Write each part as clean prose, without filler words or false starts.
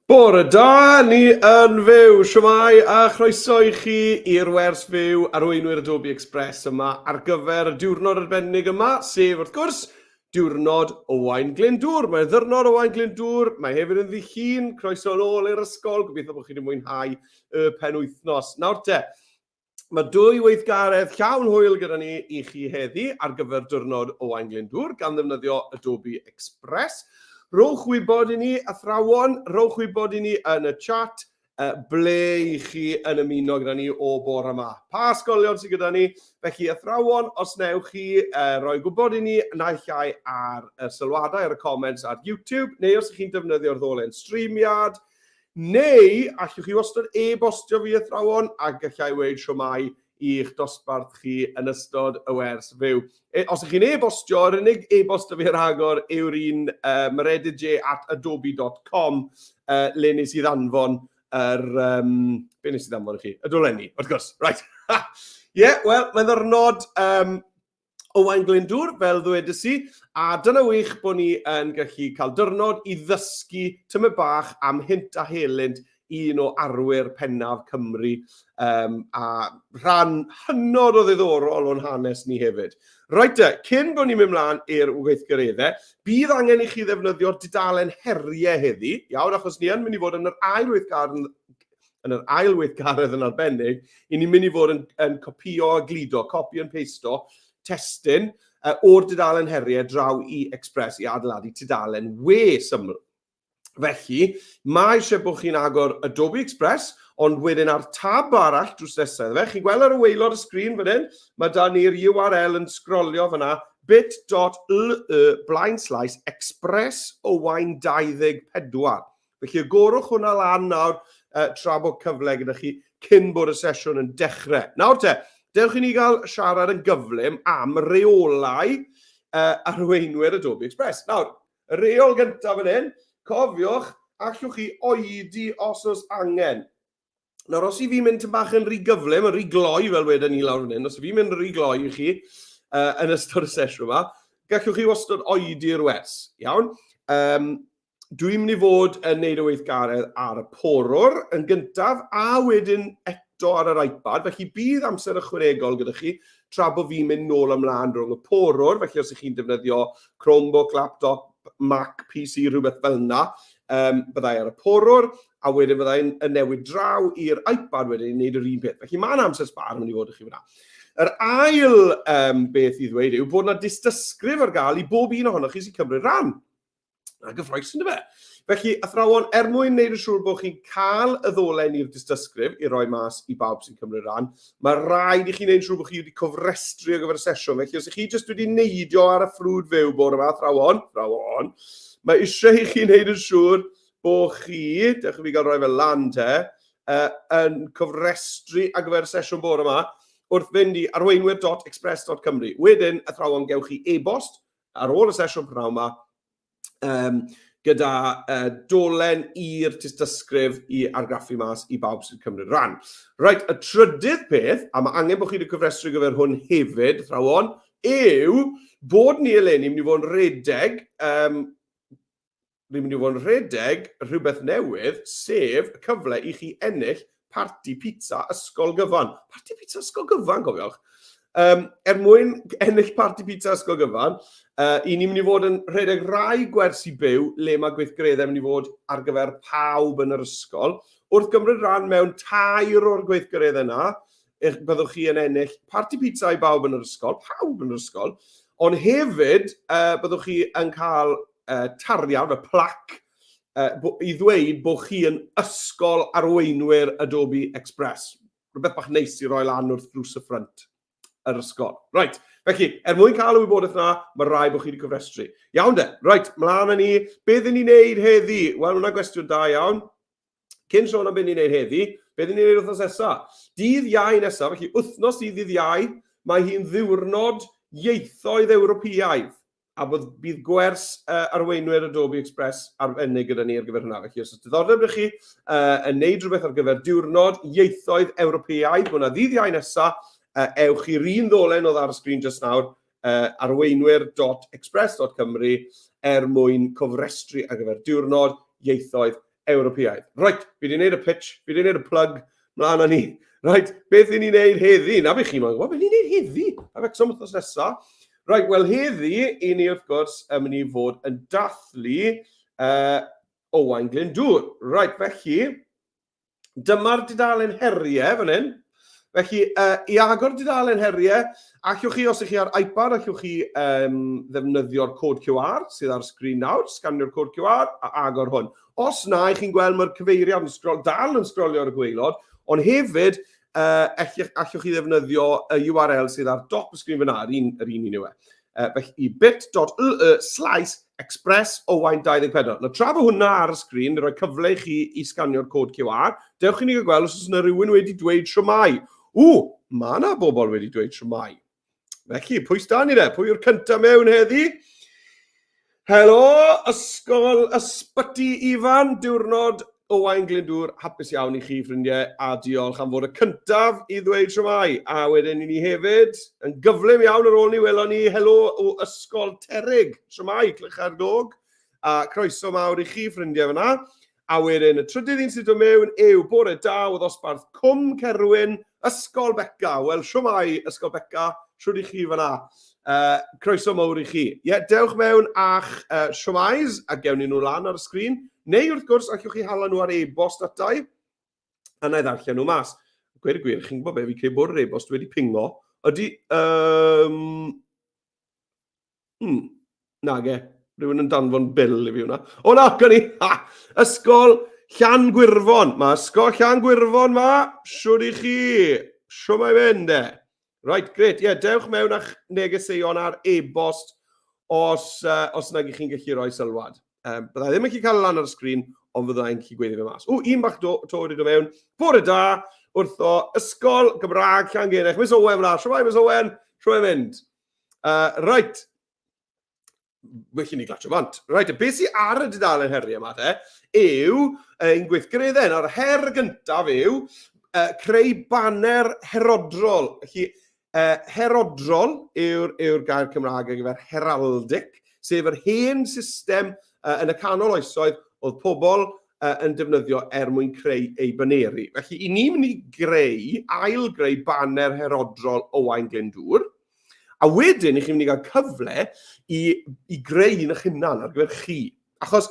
Bore da, ni yn fyw. Shwmae a chroeso i chi i'r wers fyw arweinwyr Adobe Express yma ar gyfer y diwrnod arbennig yma, sef wrth gwrs diwrnod Owain Glyndŵr. Mae'n ddiwrnod Owain Glyndŵr, mae hefyd yn ddydd Llun, croeso yn ôl i'r ysgol, gobeithio bod chi wedi mwynhau y penwythnos. Nawr te, Mae dwy weithgaredd llawn hwyl gyda ni i chi heddi ar gyfer diwrnod Owain Glyndŵr gan ddefnyddio Adobe Express. Rhowch wybod i ni, athrawon, rhowch wybod i ni yn y chat uh, ble i chi yn ymuno gyda ni o bore yma. Pa ysgolion sydd gyda ni? Felly, athrawon, os newch chi uh, roi gwybod i ni, naill ai ar y sylwadau, ar y comments ar YouTube, neu os ydych chi'n defnyddio'r ddolen streamiad, Neu allwch chi wastad e-bostio fi athrawon a gallai weud shwmae i'ch dosbarth chi yn ystod y wers fyw. E, os ych chi'n e-bostio, yr unig e-bost fi ar agor yw'r un uh, meredithj at adobe.com uh, le nes i ddanfon yr... Um, be nes i ddanfon i chi? Y dolenni, wrth gwrs. Right. Ie, yeah, wel, mae'n ddyrnod um, Owain Glyndŵr, fel ddwedes i, a dyna wych bod ni yn gallu cael dyrnod i ddysgu tymed bach am hynt a helynt un o arwyr pennaf Cymru um, a rhan hynod o ddiddorol o'n hanes ni hefyd. Reit te, cyn bod ni'n mynd mlaen i'r weithgareddau, bydd angen i chi ddefnyddio'r dudalen heriau heddi, iawn, achos ni yn mynd i fod yn yr ail weithgaredd yn yr ail weithgaredd yn arbennig, i ni'n mynd i fod yn, yn copio a gludo, copy and pasto, testun uh, o'r dudalen heriau draw i Express i adeiladu tudalen we syml. Felly, mae eisiau bod chi'n agor Adobe Express, ond wedyn ar tab arall drws nesaf iddo fe, chi'n gweld ar y waelod y sgrin fan hyn, mae da ni'r URL yn sgrolio fyna, bit.ly blaen slaes express owain 24. Felly agorwch hwnna lan nawr uh, tra bod cyfle gyda chi cyn bod y sesiwn yn dechrau. Nawr te, dewch i ni gael siarad yn gyflym am reolau uh, arweinwyr Adobe Express. Nawr, y reol gyntaf fan hyn, cofiwch, allwch chi oedi os oes angen. Nawr, os i fi mynd bach yn rhy gyflym, yn rhy gloi fel wedyn ni lawr fan hyn, os i fi mynd yn rhy gloi i chi uh, yn ystod y sesiwn yma, gallwch chi wastad oedi'r wers, iawn? Um, Dwi'n mynd i fod yn neud y weithgaredd ar y porwr yn gyntaf a wedyn eto ar yr iPad, felly bydd amser ychwanegol gyda chi tra bod fi'n mynd nôl ymlaen rhwng y porwr, felly os ych chi'n defnyddio Chromebook, laptop, Mac, PC, rhywbeth fel yna, um, byddai ar y porwr, a wedyn byddai'n yn newid draw i'r iPad wedyn i wneud yr un peth. Felly mae'n amser sbar yn mynd i fod i chi fyna. Yr ail um, beth i ddweud yw bod yna dystysgrif ar gael i bob un ohonoch chi sy'n cymryd rhan. Na gyffroes yn fe. Felly, athrawon, er mwyn wneud yn siŵr bod chi'n cael y ddolen i'r dystysgrif i roi mas i bawb sy'n cymryd rhan, mae rhaid i chi wneud yn siŵr bod chi wedi cofrestru ar gyfer y sesiwn. Felly, os ych chi jyst wedi neidio ar y ffrwd fyw bore yma, athrawon, athrawon, mae eisiau i chi wneud yn siŵr bod chi, dewch i fi gael rhoi fel lan te, uh, yn cofrestru ar gyfer y sesiwn bore yma wrth fynd i arweinwyr.express.cymru. Wedyn, athrawon, gewch chi e-bost ar ôl y sesiwn prynhawn yma, um, gyda uh, dolen i'r tystysgrif i argraffu mas i bawb sy'n cymryd rhan. Reit, y trydydd peth, a mae angen bod chi wedi cofrestru gyfer hwn hefyd, athrawon, yw bod ni eleni mynd i fod yn rhedeg, um, ni'n mynd i fod yn rhedeg rhywbeth newydd, sef y cyfle i chi ennill parti pizza ysgol gyfan. Parti pizza ysgol gyfan, cofiwch. Um, er mwyn ennill parti pizza ysgol gyfan, uh, i ni'n mynd i fod yn rhedeg rai gwersi byw le mae gweithgareddau mynd i fod ar gyfer pawb yn yr ysgol. Wrth gymryd rhan mewn tair o'r gweithgareddau yna, byddwch chi yn ennill parti pizza i bawb yn yr ysgol, pawb yn yr ysgol, ond hefyd uh, byddwch chi yn cael uh, tarian, y plac, uh, i ddweud bod chi yn ysgol arweinwyr Adobe Express. Rhywbeth bach neis i roi lan wrth drws y ffrynt yr ysgol. Right, felly, er mwyn cael y wybodaeth na, mae rai bod chi wedi cofrestru. Iawn de, right, mlaen â ni. Be ddyn ni'n neud heddi? Wel, hwnna'n gwestiwn da iawn. Cyn sôn am beth ni'n neud heddi, beth ni'n neud wythnos nesa? Dydd Iau nesaf, felly wythnos i ddydd Iau, mae hi'n ddiwrnod ieithoedd Ewropeaidd a bydd, bydd gwers uh, arweinwyr Adobe Express arbennig gyda ni ar gyfer hwnna. Felly os oes diddordeb ydych chi uh, yn neud rhywbeth ar gyfer diwrnod ieithoedd Ewropeaidd, hwnna ddydd Iau nesa, uh, ewch i'r un ddolen oedd ar y sgrin just nawr, uh, arweinwyr.express.cymru er mwyn cofrestru ar gyfer diwrnod ieithoedd Ewropeaidd. Reit, fi wedi gwneud y pitch, fi wedi gwneud y plug, mlaen â ni. Reit, beth i ni'n neud heddi? Na beth chi'n moyn gwybod, beth ni'n neud heddi? A becso am wythnos nesa. Reit, wel heddi, i ni wrth gwrs yn mynd i fod yn dathlu Owain Glyndŵr. Reit, felly, dyma'r dudalen heriau fan hyn. Felly, i agor dudalen heriau, allwch chi, os ydych chi ar iPad, allwch chi ddefnyddio'r cod QR sydd ar sgrin nawr, sganio'r cod QR a agor hwn. Os na, i chi'n gweld mae'r cyfeiriad yn sgrol, dal yn sgrolio ar y gwaelod, ond hefyd, allwch, allwch chi ddefnyddio y URL sydd ar dop y sgrin fyna, yr un, yr un un yw e. Felly, bit.ly slaes express Owain 24. Nawr, tra bod hwnna ar y sgrin, rhoi cyfle i chi i sganio'r cod QR, dewch i ni gael gweld os oes yna rhywun wedi dweud shwmae. Ww, mae yna bobl wedi dweud shwmae. Felly, pwy sda ni de? Pwy yw'r cyntaf mewn heddi? Helo, Ysgol Ysbyty Ifan, diwrnod Owain Glyndŵr, hapus iawn i chi ffrindiau, a diolch am fod y cyntaf i ddweud shwmae. A wedyn i ni hefyd, yn gyflym iawn ar ôl ni welon ni helo o Ysgol Terig, shwmae, Clychau'r Gog, a croeso mawr i chi ffrindiau fyna. A wedyn y trydydd un sydd dod mewn yw bore da o ddosbarth Cwm Cerwyn, Ysgol Beca. Wel, shwmae Ysgol Beca, shwd i chi fyna? Croeso mawr i chi. Ie, yeah, dewch mewn a'ch shwmaes a gewn ni nhw lan ar y sgrin. Neu wrth gwrs, allwch chi hala nhw ar e-bost atai, a na i ddarllen nhw mas. Gweud y gwir, chi'n gwybod be, fi credu bod yr e-bost wedi pingo. Ydy, nage. Rhywun yn danfon bil i fi hwnna. O na, gan i! Ha! Ysgol Llan Gwirfon. Mae Ysgol Llan Gwirfon ma. Siwr i chi. Siwr mae fynd e. Right, gret. Ie, yeah, dewch mewn a'ch negeseuon ar e-bost os, os nag i chi'n gallu rhoi sylwad. Byddai ddim yn gallu cael e lan ar y sgrin, ond fyddai'n gallu gweithio fe mas. O, un bach do, to wedi dod mewn. Bore da, wrtho Ysgol Gymraeg Llangennech. Miss Owen fyna. Shwmae, Miss Owen? Shwmae mynd? Right. Felly ni glatio bant. Right, beth sydd ar y dudalen heriau yma te, yw ein gweithgareddau. Nawr, her gyntaf yw creu baner herodrol. Felly, herodrol yw'r yw gair Cymraeg ar gyfer heraldic, sef yr hen system yn y canol oesoedd oedd pobl yn defnyddio er mwyn creu eu baneri. Felly, i ni'n mynd i greu, ail-greu baner herodrol Owain Glyndŵr, A wedyn, i chi'n mynd i gael cyfle i, i greu un eich hunan ar gyfer chi. Achos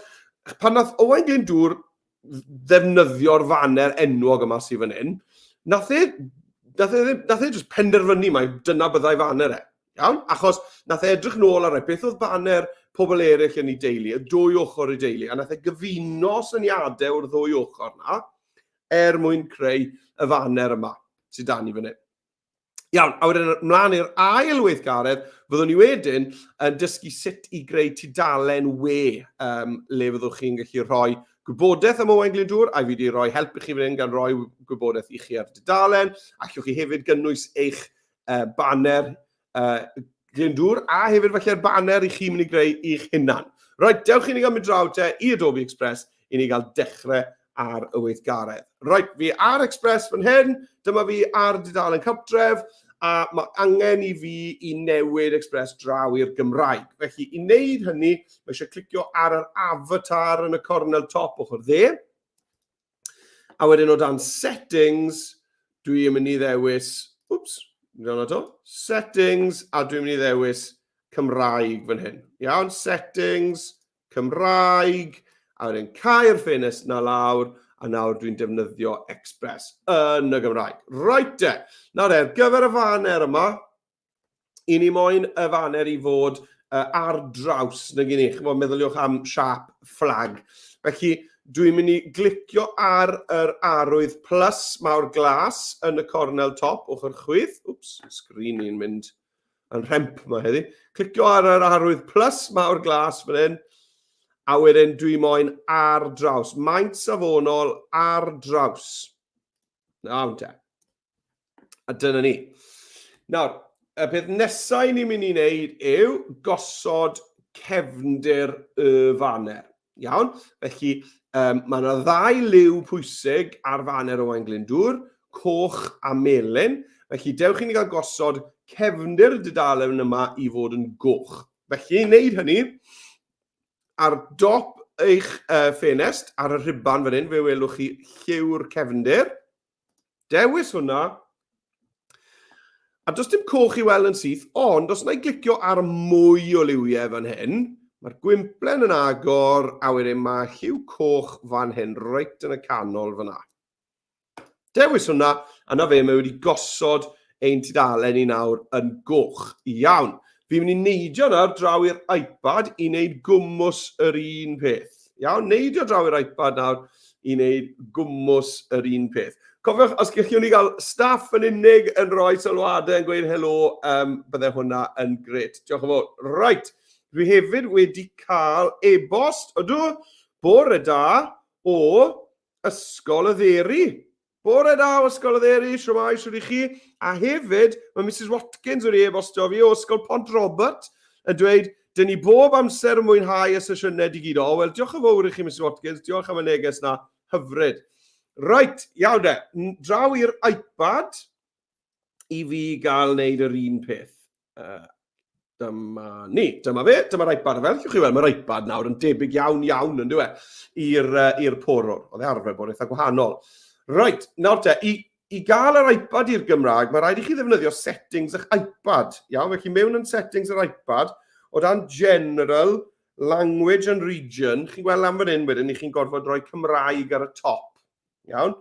pan nath Owain Glyndŵr ddefnyddio'r faner enwog yma sydd fan hyn, nath e, nath e, nath e just penderfynu mai dyna byddai faner e. Iawn? Achos nath e edrych nôl ar beth oedd baner pobl eraill yn ei deulu, y dwy ochr ei deulu, a nath e gyfuno syniadau o'r ddwy ochr na er mwyn creu y faner yma sydd dan i fan hyn. Iawn, a wedyn mlaen i'r ail weithgaredd, fyddwn ni wedyn yn dysgu sut i greu tudalen we, le fyddwch chi'n gallu rhoi gwybodaeth am Owain Glyndŵr, a fi wedi rhoi help i chi fan hyn gan roi gwybodaeth i chi ar dudalen. Allwch chi hefyd gynnwys eich baner Glyndŵr, a hefyd falle'r baner i chi'n mynd i greu i'ch hunan. Reit, dewch i ni gael mynd draw te i Adobe Express i ni gael dechrau ar y weithgaredd. Reit, fi ar Express fan hyn, dyma fi ar dudalen cartref, a mae angen i fi i newid Express draw i'r Gymraeg. Felly, i wneud hynny, mae eisiau clicio ar yr avatar yn y cornel top ochr dde. A wedyn o dan settings, dwi'n mynd i ddewis, wps, dyna to, settings, a dwi'n mynd i ddewis Cymraeg fan hyn. Iawn, settings, Cymraeg, a wedyn cau'r ffenest na lawr, a nawr dwi'n defnyddio Express yn y Gymraeg. Right de, nawr ar gyfer y faner yma, i ni moyn y faner i fod ar draws, nag i ni, chymod, meddyliwch am siap fflag. Felly, dwi'n mynd i glicio ar yr arwydd plus mawr glas yn y cornel top ochr chwith. Wps, sgrin i'n mynd yn rhemp yma heddi. Clicio ar yr arwydd plus mawr glas fan hyn, a wedyn dwi moyn ar draws. Maint safonol ar draws. Nawr te. A dyna ni. Nawr, y peth nesau ni'n mynd i wneud yw gosod cefndir y faner. Iawn? Felly, mae yna ddau liw pwysig ar faner Owain Glyndŵr, coch a melyn. Felly, dewch i ni gael gosod cefndir y dudalen yma i fod yn goch. Felly, i wneud hynny, ar dop eich ffenest ar y rhuban fan hyn, fe welwch chi lliw'r cefndir. Dewis hwnna. A does dim coch i weld yn syth, ond os wna i glicio ar mwy o liwiau fan hyn, mae'r gwymplen yn agor, a wedyn mae lliw coch fan hyn, reit yn y canol fyna. Dewis hwnna, a na fe, mae wedi gosod ein tudalen i nawr yn goch. Iawn. Fi'n mynd i neidio nawr draw i'r iPad i wneud gwmws yr un peth. Iawn, neidio draw i'r iPad nawr i wneud gwmws yr un peth. Cofiwch, os gallwn ni gael staff yn unig yn rhoi sylwadau yn gweud helo, bydde hwnna yn gret. Diolch yn fawr. Right, dwi hefyd wedi cael e-bost, ydw, bore da, o Ysgol y Dderi. Bore da o Ysgol y Dderi, siwmai, siwr i chi. A hefyd, mae Mrs Watkins wedi e-bostio fi o Ysgol Pont Robert yn dweud, dyn ni bob amser yn mwynhau y sesiynau digido. O, wel, diolch yn fawr i chi, Mrs Watkins, diolch am y neges na, hyfryd. Right, iawn de, draw i'r iPad i fi gael wneud yr un peth. Dyma ni, dyma fe, dyma'r iPad. Fel allwch chi weld, mae'r iPad nawr yn debyg iawn iawn yn dyw e, i'r i'r porwr. Oedd e arfer bod eitha gwahanol. Reit, nawr te, i, i gael yr iPad i'r Gymraeg, mae rhaid i chi ddefnyddio settings eich iPad. Iawn, felly mewn yn settings yr iPad, o dan General, Language and Region, chi'n gweld lan fan hyn wedyn, i chi'n gorfod rhoi Cymraeg ar y top. Iawn?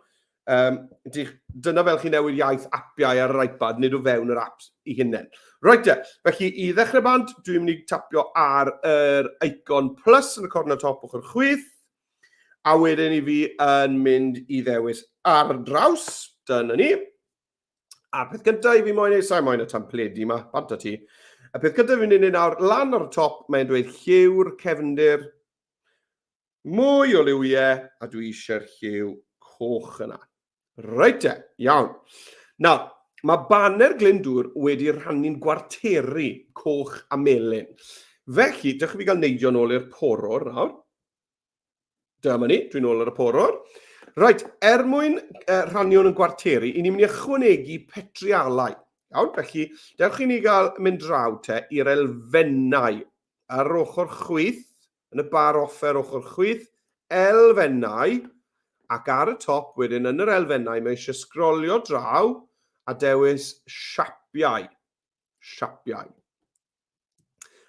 Dyna fel chi'n newid iaith apiau ar yr iPad, nid o fewn yr apps i hunain. Reit te, felly i ddechrau bant, dwi'n mynd i tapio ar yr icon plus yn y cornel top ochr chwith, a wedyn i fi yn mynd i ddewis ar draws, dyna ni. A'r peth gyntaf i fi moyn ei, sa'i moyn y templedi yma, bant o ti. Y peth gyntaf fi'n mynd i wneud nawr, lan ar y top, mae'n dweud lliw'r cefndir, Mwy o liwiau, a dwi eisiau'r lliw coch yna. Reit te, iawn. Nawr, mae baner Glyndŵr wedi rhannu'n gwarteri coch a melyn. Felly, dewch i fi gael neidio nôl i'r porwr nawr. Dyma ni, dwi'n ôl ar y porwr. Reit, er mwyn rhannu hwn yn gwarteri, i ni'n mynd i ychwanegu petrialau. Iawn, felly, dewch i ni gael mynd draw te i'r elfennau ar yr ochr chwith, yn y bar offer ochr chwith, elfennau, ac ar y top wedyn yn yr elfennau mae eisiau sgrolio draw a dewis siapiau. Siapiau.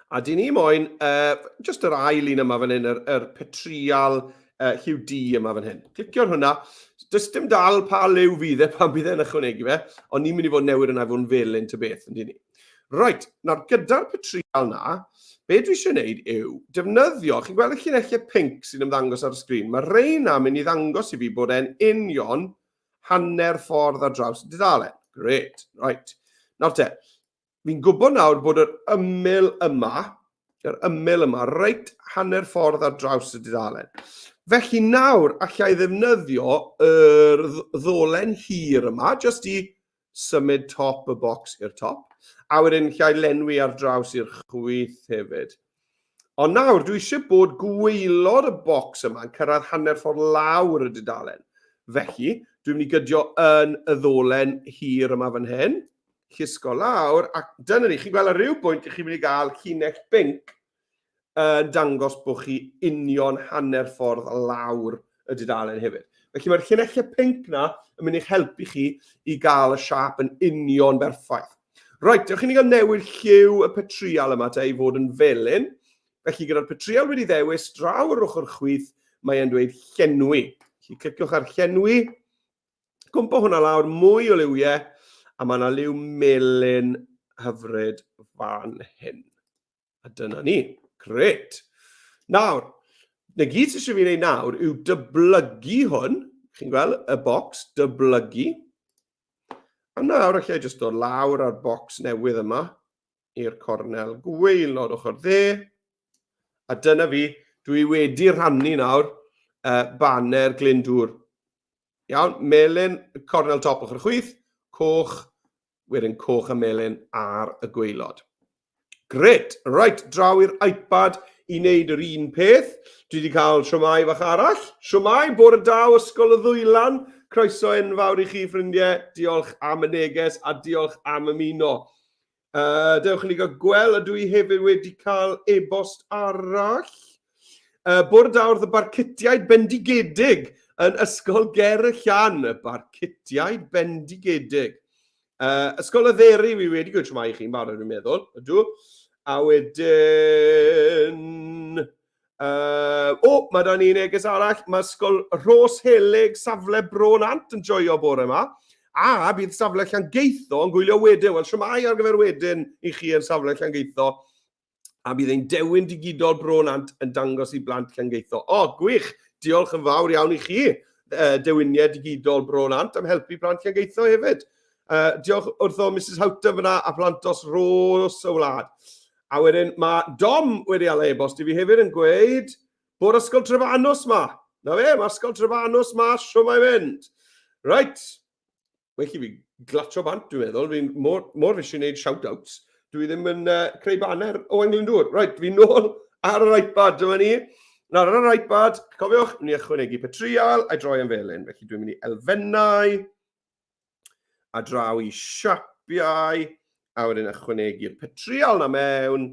A dyn ni moyn, just yr ail un yma fan hyn, yr, yr petrial lliw du yma fan hyn. Clicio ar hwnna. Does dim dal pa liw fydd e pan bydd e'n ychwanegu fe, ond ni'n mynd i fod newid yna i fod yn felyn ty beth, yn dyn ni. Reit, nawr gyda'r petrial na, be dwi eisiau gwneud yw defnyddio, chi'n gweld y llinellau pinc sy'n ymddangos ar y sgrin, mae rheina mynd i ddangos i fi bod e'n union hanner ffordd ar draws y dudalen. Great, right. Nawr te, fi'n gwybod nawr bod yr ymyl yma, yr ymyl yma, reit hanner ffordd ar draws y dudalen. Felly nawr, allai ddefnyddio yr ddolen hir yma, jyst i symud top y bocs i'r top, a wedyn llai lenwi ar draws i'r chwith hefyd. Ond nawr, dwi eisiau bod gwaelod y bocs yma yn cyrraedd hanner ffordd lawr y dudalen. Felly, dwi'n mynd i gydio yn y ddolen hir yma fan hyn, llusgo lawr, ac dyna ni, chi'n gweld ar ryw bwynt, chi'n mynd i gael llinell binc yn dangos bod chi union hanner ffordd lawr y dudalen hefyd. Felly mae'r llinellau pinc na yn mynd i'ch helpu chi i gael y siâp yn union berffaith. Reit, dewch i ni gael newid lliw y petrial yma te i fod yn felyn. Felly gyda'r petrial wedi ddewis draw yr ochr chwith, mae e'n dweud llenwi. Felly cliciwch ar llenwi, gwmpo hwnna lawr, mwy o liwiau, a mae yna liw melyn hyfryd fan hyn. A dyna ni. Gret. Nawr, na gyd sydd eisiau fi wneud nawr yw dyblygu hwn. Chi'n gweld y bocs, dyblygu. A nawr allai jyst dod lawr ar bocs newydd yma i'r cornel gwaelod ochr dde. A dyna fi, dwi wedi rhannu nawr baner Glyndŵr. Iawn, melyn, cornel top ochr chwith, coch, wedyn coch a melyn ar y gwaelod. Gret, right, draw i'r iPad i wneud yr un peth. Dwi wedi cael siwmai fach arall. Siwmai, bore da o Ysgol y Ddwylan. Croeso enfawr i chi, ffrindiau. Diolch am y neges a diolch am ymuno. Dewch i ni gael gweld, ydw i hefyd wedi cael e-bost arall. Bore da wrth y barcutiaid bendigedig yn Ysgol Ger y Llan. Y barcutiaid bendigedig. Ysgol y Dderi, fi wedi gweud shwmae i chi'n barod dwi'n meddwl, ydw. A wedyn... O, mae da ni neges arall. Mae Ysgol Rhos Helig, safle Bro Nant yn joio bore yma. A bydd safle Llangeitho yn gwylio wedyn. Wel, shwmae ar gyfer wedyn i chi yn safle Llangeitho. A bydd ein dewin digidol Bro Nant yn dangos i blant Llangeitho. O, gwych! Diolch yn fawr iawn i chi, dewiniau digidol Bro Nant, am helpu plant Llangeitho hefyd. Diolch wrtho Mrs Houghton fyna a phlantos Rhos y Wlad. A wedyn mae Dom wedi ala e-bost i fi hefyd yn gweud bod Ysgol Trefanws ma. Na fe, mae Ysgol Trefanws ma, sio mae'n mynd. Right. Well i fi glatio bant, dwi'n meddwl. Fi'n mor, mor fi eisiau gwneud shout-outs. Dwi ddim yn creu baner o Glyndŵr. Right, fi nôl ar yr iPad, dyma ni. Nawr ar yr iPad, cofiwch, ni ychwanegu petrial a'i droi yn felyn. Felly dwi'n mynd i elfennau, a draw i siapiau, a wedyn ychwanegu'r petrial na mewn,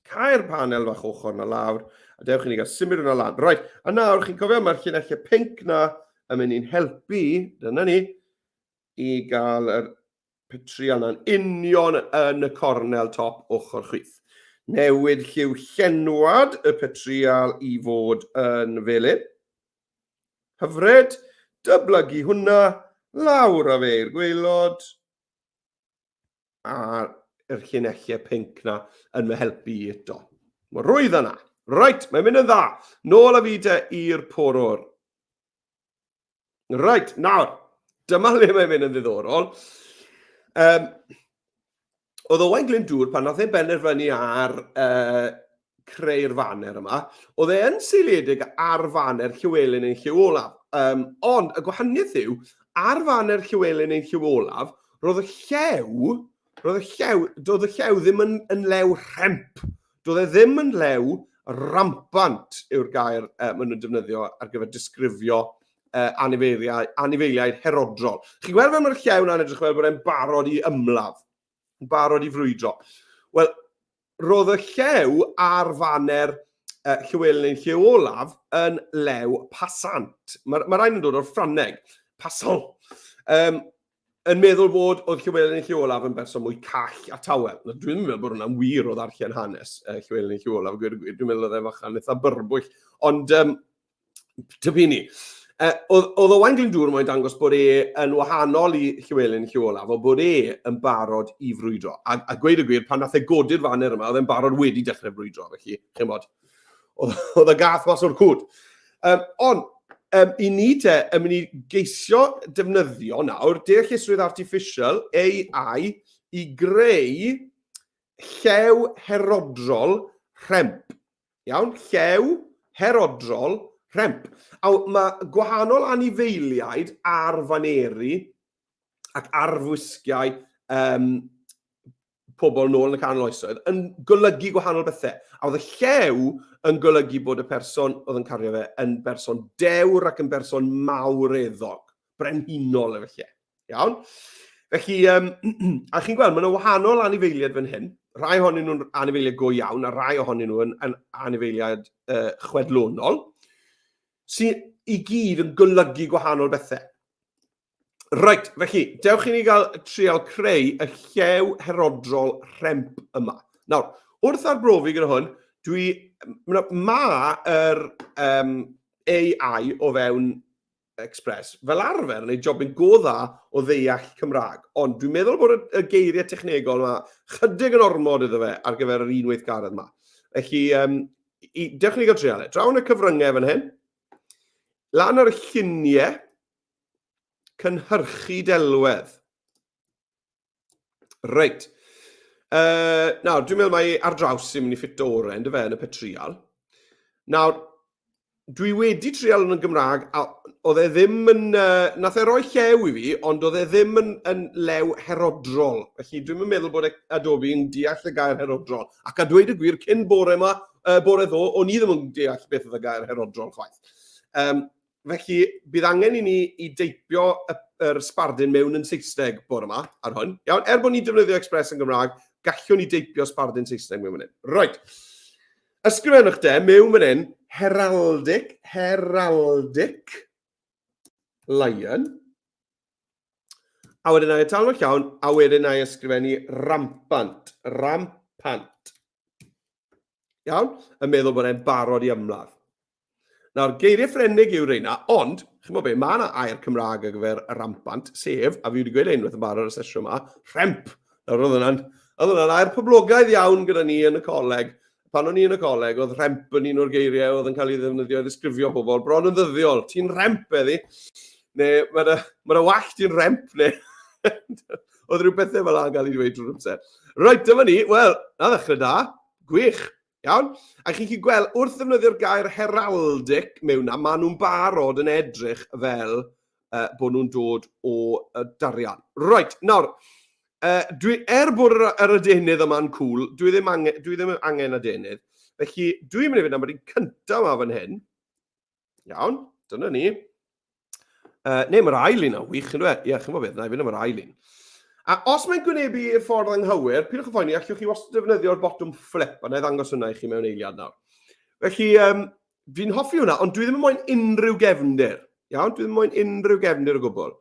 cau'r panel fach ochr na lawr, a dewch i ni gael symud hwnna lan. Right, a nawr chi'n cofio mae'r llinellau pinc na yn mynd i'n helpu, dyna ni, i gael yr petrial na'n union yn y cornel top ochr chwith. Newid lliw llenwad y petrial i fod yn felyn. Hyfryd. Dyblygu hwnna. Lawr â fe i'r gwaelod. A'r yr llinellau pinc na yn fy helpu i eto. Mae rwydd yna. Reit, mae'n mynd yn dda. Nôl â fi te i'r porwr. Reit, nawr, dyma le mae'n mynd yn ddiddorol. Um, oedd Owain Glyndŵr, pan nath e benderfynu ar creu'r faner yma, oedd e yn seiliedig ar faner Llywelyn ein Llyw Olaf. Ond y gwahaniaeth yw, ar faner Llywelyn ein Llyw Olaf, roedd y llew, roedd y llew, doedd y llew ddim yn, yn lew rhemp. Doedd e ddim yn lew rampant yw'r gair maen nhw'n defnyddio ar gyfer disgrifio anifeiliaid, anifeiliaid herodrol. Chi'n gweld fel mae'r llew na'n edrych fel bod e'n barod i ymladd, yn barod i frwydro. Wel, roedd y llew ar faner Llywelyn ein Llew Olaf yn lew passant. Mae ma rhain yn dod o'r Ffrangeg, passant. Yn meddwl bod oedd Llywelyn ein Llyw Olaf yn berson mwy call a tawel. Na, dwi'n meddwl bod hwnna'n wir o ddarllen hanes Llywelyn ein Llyw Olaf, gwir y gwir. Dwi'n meddwl oedd e fachan eitha byrbwyll. Ond tyfu ni. Oedd, oedd Owain Glyndŵr moyn dangos bod e yn wahanol i Llywelyn Llyw Olaf, o bod e yn barod i frwydro. A gweud y gwir, pan nath e godi'r faner yma, oedd e'n barod wedi dechrau brwydro, felly, chymod, oedd, oedd y gath mas o'r cwd. Ond, i ni te, yn mynd i geisio defnyddio nawr deallusrwydd artificial, AI, i greu llew herodrol rhemp. Iawn? Llew, herodrol, rhemp. A mae gwahanol anifeiliaid ar faneri ac arfwisgiau pobl nôl yn y canol oesoedd yn golygu gwahanol bethau. A oedd y llew yn golygu bod y person oedd yn cario fe yn berson dewr ac yn berson mawreddog, brenhinol efallai. Iawn? Felly, a chi'n gweld, mae yna wahanol anifeiliaid fan hyn. Rhai ohonyn nhw'n anifeiliaid go iawn, a rhai ohonyn nhw yn, yn anifeiliaid chwedlonol, sy'n i gyd yn golygu gwahanol bethau. Reit, felly, dewch i ni gael trial creu y llew herodrol rhemp yma. Nawr, wrth arbrofi gyda hwn, dwi... Mae yr AI o fewn Express fel arfer yn gwneud jobyn go dda o ddeall Cymraeg, ond dwi'n meddwl bod y, y geiriau technegol yma chydig yn ormod iddo fe ar gyfer yr un weithgaredd yma. Felly, dewch i ni gael trial e. Draw yn y cyfryngau fan hyn, lan ar y lluniau, cynhyrchu delwedd. Reit. Nawr, dwi'n meddwl mai ar draws sy'n mynd i ffito orau, ynddo fe, yn y petrial. Nawr, dwi wedi trial yn y Gymraeg, a oedd e ddim yn... Nath e roi llew i fi, ond oedd e ddim yn, yn lew herodrol. Felly dwi'n meddwl bod e, Adobe yn deall y gair herodrol. Ac a dweud y gwir, cyn bore yma, bore ddo, o'n i ddim yn deall beth oedd y gair herodrol chwaith. Felly, bydd angen i ni i deipio y, yr sbardun mewn yn Saesneg bore yma ar hwn. Iawn, er bod ni'n defnyddio Express yn Gymraeg, gallwn ni deipio sbardun Saesneg mewn fan hyn. Right. Ysgrifennwch de, mewn fan hyn, heraldic, heraldic lion. A wedyn na i talno llawn, a wedyn na i ysgrifennu rampant, rampant. Iawn? Yn meddwl bod e'n barod i ymladd. Nawr, geiriau Ffrengig yw reina, ond, chi'n bod be, mae yna air Cymraeg ar gyfer rampant, sef, a fi wedi gweud unwaith yn barod ar y sesiwn yma, rhemp. Nawr, oedd hwnna'n oedd hwnna'n air poblogaidd iawn gyda ni yn y coleg. Pan o'n i yn y coleg, oedd rhemp yn un o'r geiriau oedd yn cael ei ddefnyddio i ddisgrifio pobl bron yn ddyddiol. Ti'n rhemp, eddi. Neu, mae dy, ma dy wallt i'n rhemp, neu... oedd rhyw bethau fel yna'n cael ei dweud drwy'r amser. Reit, dyma ni. Wel, na ddechrau da. Gwych. Iawn? A chi'n gallu gweld, wrth ddefnyddio'r gair heraldic mewn na, maen nhw'n barod yn edrych fel bod nhw'n dod o darian. Reit, nawr, dwi, er bod yr, yr adenydd yma'n cool, dwi ddim angen, dwi ddim angen adenydd. Felly, dwi'n mynd i fynd am yr un cyntaf yma fan hyn. Iawn, dyna ni. Neu mae'r ail un yn wych, yn dweud? Ie, chi'n gwybod beth, na i fynd am yr ail un. A os mae'n gwynebu i'r ffordd anghywir, pidwch â phoeni, allwch chi wastad defnyddio'r botwm flip, a na i ddangos hwnna i chi mewn eiliad nawr. Felly, fi'n hoffi hwnna, ond dwi ddim yn moyn unrhyw gefndir. Iawn, dwi ddim yn moyn unrhyw gefndir o gwbl.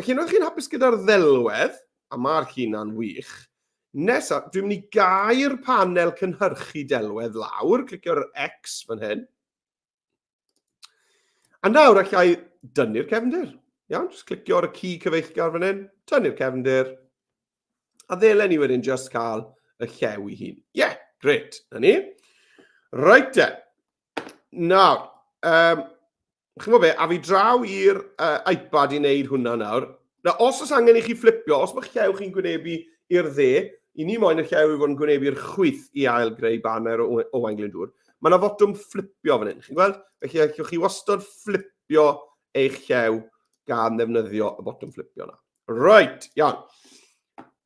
Felly, unwaith chi'n hapus gyda'r ddelwedd, a mae'r llun wych, nesaf, dwi'n mynd i gau'r panel cynhyrchu delwedd lawr, clicio'r X fan hyn. A nawr allai dynnu'r cefndir. Iawn, jyst clicio ar y ci cyfeillgar fan hyn, tynnu'r cefndir, a ddelen ni wedyn just cael y llew i hun. Ie, yeah, gret, na ni. Reit te. Nawr, chi'n gwybod be, a fi draw i'r iPad i wneud hwnna nawr. Nawr, os oes angen i chi fflipio, os mae'ch llew chi'n gwynebu i'r dde, i ni moyn y llew i fod yn gwynebu'r chwith i ail greu baner o Owain Glyndŵr, mae yna fotwm fflipio fan hyn. Chi'n gweld? Felly allwch chi wastad fflipio eich llew gan ddefnyddio y botwm fflipio yna. Right, iawn.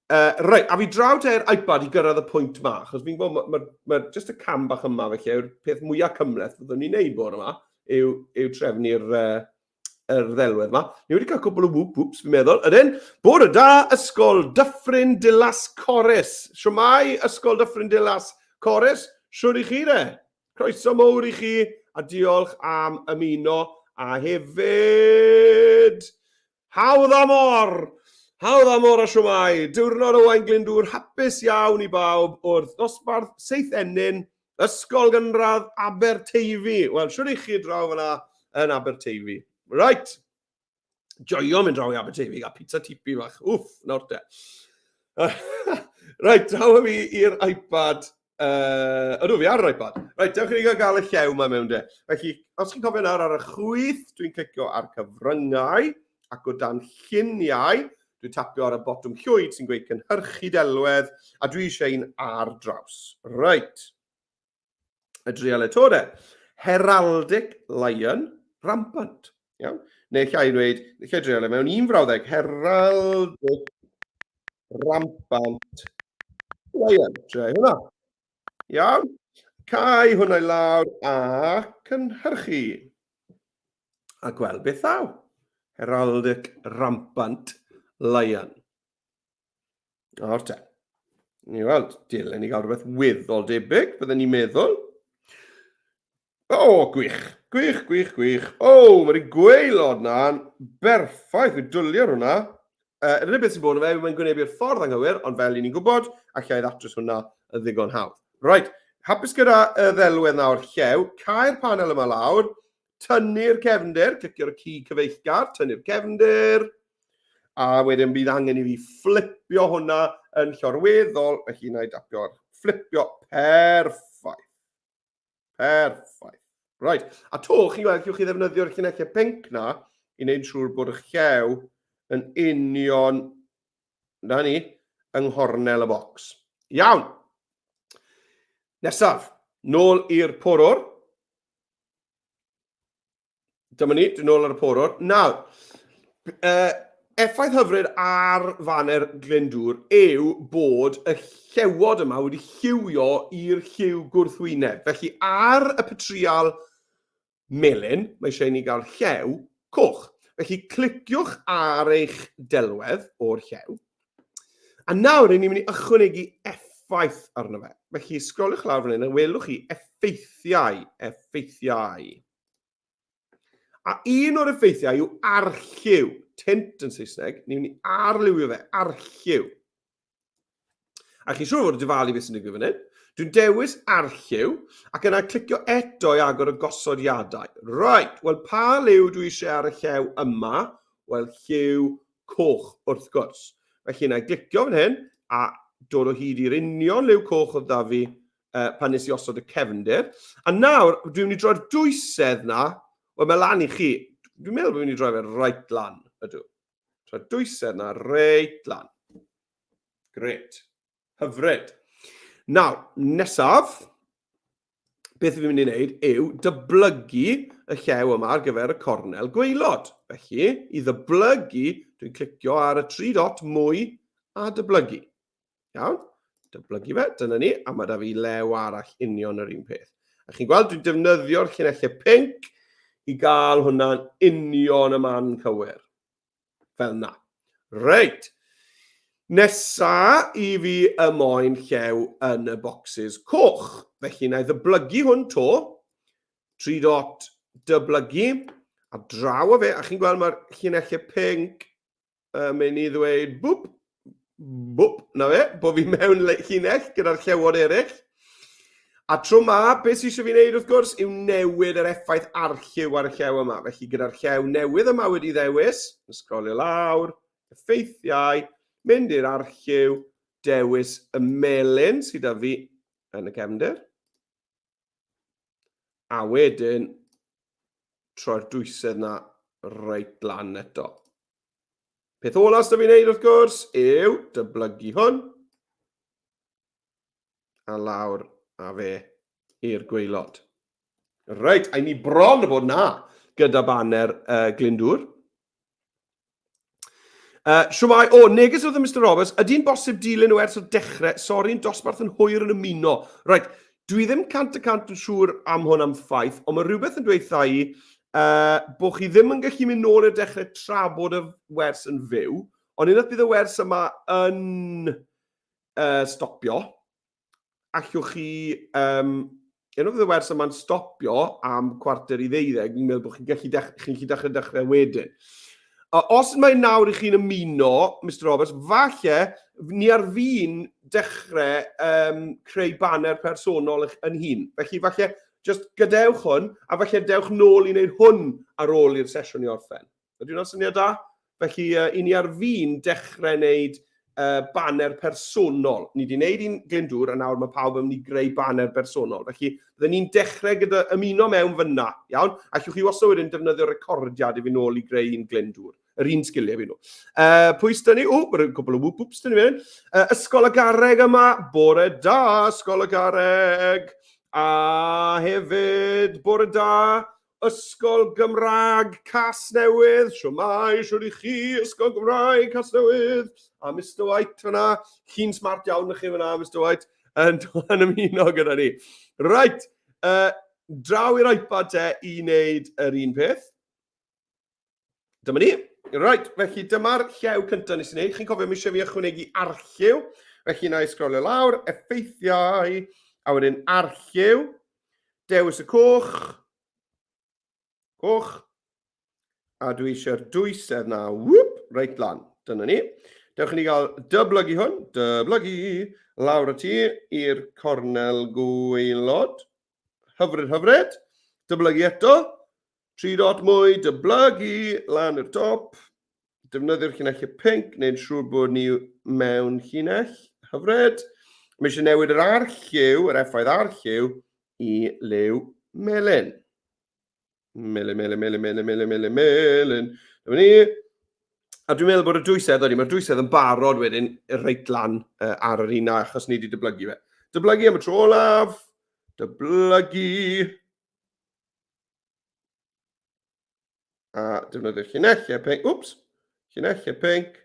Right, a fi draw te'r iPad i gyrraedd y pwynt ma, achos fi'n gwybod, mae ma, ma just y cam bach yma felly yw'r peth mwyaf cymhleth fyddwn ni'n neud bore yma, yw, yw trefnu'r yr ddelwedd yma. Ni wedi cael cwbl o whoop whoops, fi'n meddwl. Ydyn, bore da, Ysgol Dyffryn Dilas Corris. Shwmae, Ysgol Dyffryn Dilas Corris. Shwd i chi de? Croeso mowr i chi a diolch am ymuno a hefyd Hawdd Amor! Hawdd Amor a shwmae! Diwrnod Owain Glyndŵr hapus iawn i bawb wrth ddosbarth Seithenyn, Ysgol Gynradd Aberteifi. Wel, shwd i chi draw fyna yn Aberteifi? Right, joio mynd draw i Aberteifi, gael pizza tipi fach. Wff, nawr te. Right, draw â fi i'r iPad. Ydw, fi ar yr iPad. Reit, dewch i ni gael gael y llew yma mewn de. Felly, os chi'n cofio nawr ar y chwith, dwi'n clicio ar cyfryngau, ac o dan lluniau, dwi'n tapio ar y botwm llwyd sy'n gweud cynhyrchu delwedd, a dwi eisiau un ar draws. Reit. Y drial eto de. Heraldic Lion Rampant. Iawn? Neu llai dweud, llai drial e mewn un frawddeg. Heraldic Rampant Lion. Drial hwnna. Iawn? Cau hwnna i lawr a cynhyrchu. A gweld beth ddaw. Heraldic Rampant Lion. Nawr te. Ni weld, dylen ni gael rhywbeth weddol debyg, byddwn ni'n meddwl. O, oh, gwych, gwych, gwych, gwych. O, oh, mae'r gwaelod na'n berffaith, fi'n dwlu ar hwnna. Yr unig beth sy'n bod yn fe, mae'n gwynebu'r ffordd anghywir, ond fel i ni'n gwybod, allai ddatrys hwnna yn ddigon hawdd. Right, hapus gyda y ddelwedd nawr llew, cau'r panel yma lawr, tynnu'r cefndir, clicio'r ci cyfeillgar, tynnu'r cefndir, a wedyn bydd angen i fi fflipio hwnna yn llorweddol, felly na i dapio'r fflipio, perffaith. Perffaith. Right, a to, chi'n gweld, allwch chi ddefnyddio'r llinellau pinc na i wneud siŵr bod eich llew yn union, na ni, yng nghornel y bocs. Iawn. Nesaf, nôl i'r porwr. Dyma ni, dwi'n ôl ar y porwr. Nawr, effaith hyfryd ar faner Glyndŵr yw bod y llewod yma wedi lliwio i'r lliw gwrthwyneb. Felly ar y petrial melyn, mae eisiau i ni gael llew coch. Felly cliciwch ar eich delwedd o'r llew. A nawr, ni'n mynd i ychwanegu effaith arno fe. Felly, sgroliwch lawr fan hyn a welwch chi effeithiau, effeithiau. A un o'r effeithiau yw arlliw, tint yn Saesneg, ni'n mynd i arliwio fe, arlliw. A chi'n siŵr fod yn dyfalu beth sy'n digwydd fan hyn. Dwi'n dewis arlliw ac yna clicio eto i agor y gosodiadau. Right, wel pa liw dwi eisiau ar y llew yma? Wel, lliw coch wrth gwrs. Felly yna i glicio fan hyn a dod o hyd i'r union liw coch oedd da fi pan nes i osod y cefndir. A nawr, dwi'n mynd i droi'r dwysedd na, wel mae lan i chi. Dwi'n meddwl bod fi'n mynd i droi fe reit lan, ydw. Troi'r dwysedd na reit lan. Gret. Hyfryd. Nawr, nesaf, beth fi'n mynd i wneud yw dyblygu y llew yma ar gyfer y cornel gwaelod. Felly, i ddyblygu, dwi'n clicio ar y tri dot mwy a dyblygu. Iawn? Dyblygu fe, dyna ni, a mae da fi lew arall union yr un peth. A chi'n gweld, dwi'n defnyddio'r llinellau pink i gael hwnna'n union y man cywir. Fel na. Reit. Nesa i fi y moyn llew yn y bocsys coch. Felly na i ddyblygu hwn to. 3 dot dyblygu. A draw o fe, a chi'n gweld mae'r llinellau pink yn mynd i ddweud bwp, bwp, na fe, bod fi mewn llinell gyda'r llewod eraill. A tro 'ma, beth sydd eisiau fi wneud wrth gwrs yw newid yr effaith arlliw ar y llew yma. Felly gyda'r llew newydd yma wedi ddewis, yn sgrolio lawr, effeithiau, mynd i'r arlliw, dewis y melyn sydd â fi yn y cefndir. A wedyn, troi'r dwysedd na reit lan eto. Peth ola sydd fi'n neud wrth gwrs yw dyblygu hwn a lawr a fe i'r gwaelod. Reit, a ni bron o bod na gyda baner Glyndŵr. Shwmae, o, neges oedd Mr Roberts, ydy'n bosib dilyn y wers o dechrau? Sori'n dosbarth yn hwyr yn ymuno. Reit, dwi ddim 100% yn siŵr am hwn am ffaith, ond mae rhywbeth yn dweutha i bod chi ddim yn gallu mynd nôl i'r dechrau tra bod y wers yn fyw, ond unwaith bydd y wers yma yn stopio, allwch chi, unwaith fydd y wers yma'n stopio am 11:45, ni'n meddwl bod chi'n gallu dech, chi'n gallu dechrau dechrau wedyn. Os mae nawr i chi'n ymuno, Mr Roberts, falle ni ar fin dechrau creu baner personol eich yn hun. Felly falle just gadewch hwn, a falle dewch nôl i wneud hwn ar ôl i'r sesiwn i orffen. Ydy hwnna'n syniad da? Felly, i ni ar fin dechrau wneud baner personol. Ni wedi wneud un Glyndŵr, a nawr mae pawb yn mynd i greu baner personol. Felly, byddwn ni'n dechrau gyda ymuno mewn fyna, iawn? Allwch chi wastad wedyn defnyddio recordiad i fi nôl i greu un Glyndŵr. Yr un sgiliau fi nhw. Pwy sydd ni? O, mae'n cwbl o whoop whoops dyn ni fan Ysgol y Garreg yma. Bore da, Ysgol y Garreg. A hefyd, bore da, Ysgol Gymraeg Casnewydd, shwmae, shwd i chi, Ysgol Gymraeg Casnewydd, a Mr White fyna, chi'n smart iawn chi fyna, Mr White, yn, yn ymuno gyda ni. Right, draw i'r iPad te i wneud yr un peth. Dyma ni. Right, felly dyma'r llew cyntaf nes i wneud. Chi'n cofio, mi eisiau fi ychwanegu arlliw. Felly na i sgrolio lawr, effeithiau, a wedyn arlliw. Dewis y coch. Coch. A dwi eisiau'r dwysedd na, whoop, reit lan. Dyna ni. Dewch i ni gael dyblygu hwn, dyblygu, lawr y tu i'r cornel gwaelod. Hyfryd, hyfryd. Dyblygu eto. Tri dot mwy, dyblygu, lan i'r top. Defnyddio'r llinellau pinc, neu'n siŵr bod ni mewn llinell. Hyfryd. Mae eisiau newid yr arlliw, yr effaith arlliw, i liw melyn. Melyn, melyn, melyn, melyn, melyn, melyn, melyn. Dyma ni. A dwi'n meddwl bod y dwysedd, ydy, mae'r dwysedd yn barod wedyn reit lan ar yr un achos ni wedi dyblygu fe. Dyblygu am y tro olaf. Dyblygu. A defnyddio llinellau pinc. Wps! Llinellau pinc.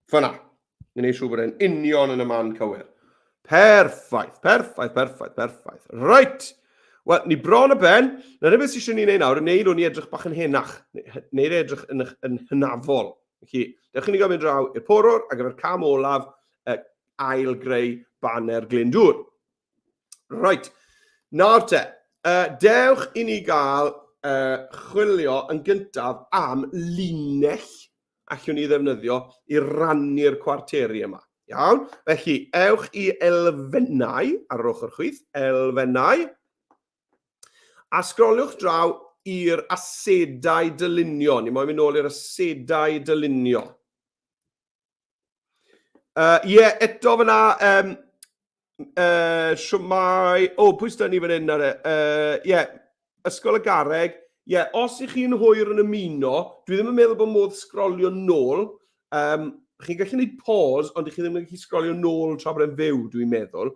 Fyna. Ni'n ei siŵr bod e'n union yn y man cywir. Perffaith, perffaith, perffaith, perffaith. Right! Wel, ni bron y ben. Na beth sydd eisiau ni wneud nawr, wneud hwn i edrych bach yn henach. Wneud e edrych yn, yn hynafol. Felly, dewch i ni gael mynd draw i'r porwr ar gyfer cam olaf ail greu Baner Glyndŵr. Reit, nawr te, dewch i ni gael chwilio yn gyntaf am linell allwn ni ddefnyddio i rannu'r cwarteri yma. Iawn? Felly, ewch i elfennau ar yr ochr chwith, elfennau, a sgroliwch draw i'r asedau dylunio. Ni moyn mynd nôl i'r asedau dylunio. Ie, yeah, eto fyna, shwmae, o, pwy sydd ni fan hyn ar e? Ie, yeah, Ysgol y Garreg. Ie, yeah, os ych chi'n hwyr yn ymuno, dwi ddim yn meddwl bod modd sgrolio nôl. Chi'n gallu gwneud pause, ond ych chi ddim yn gallu sgrolio nôl tra bod e'n fyw, dwi'n meddwl.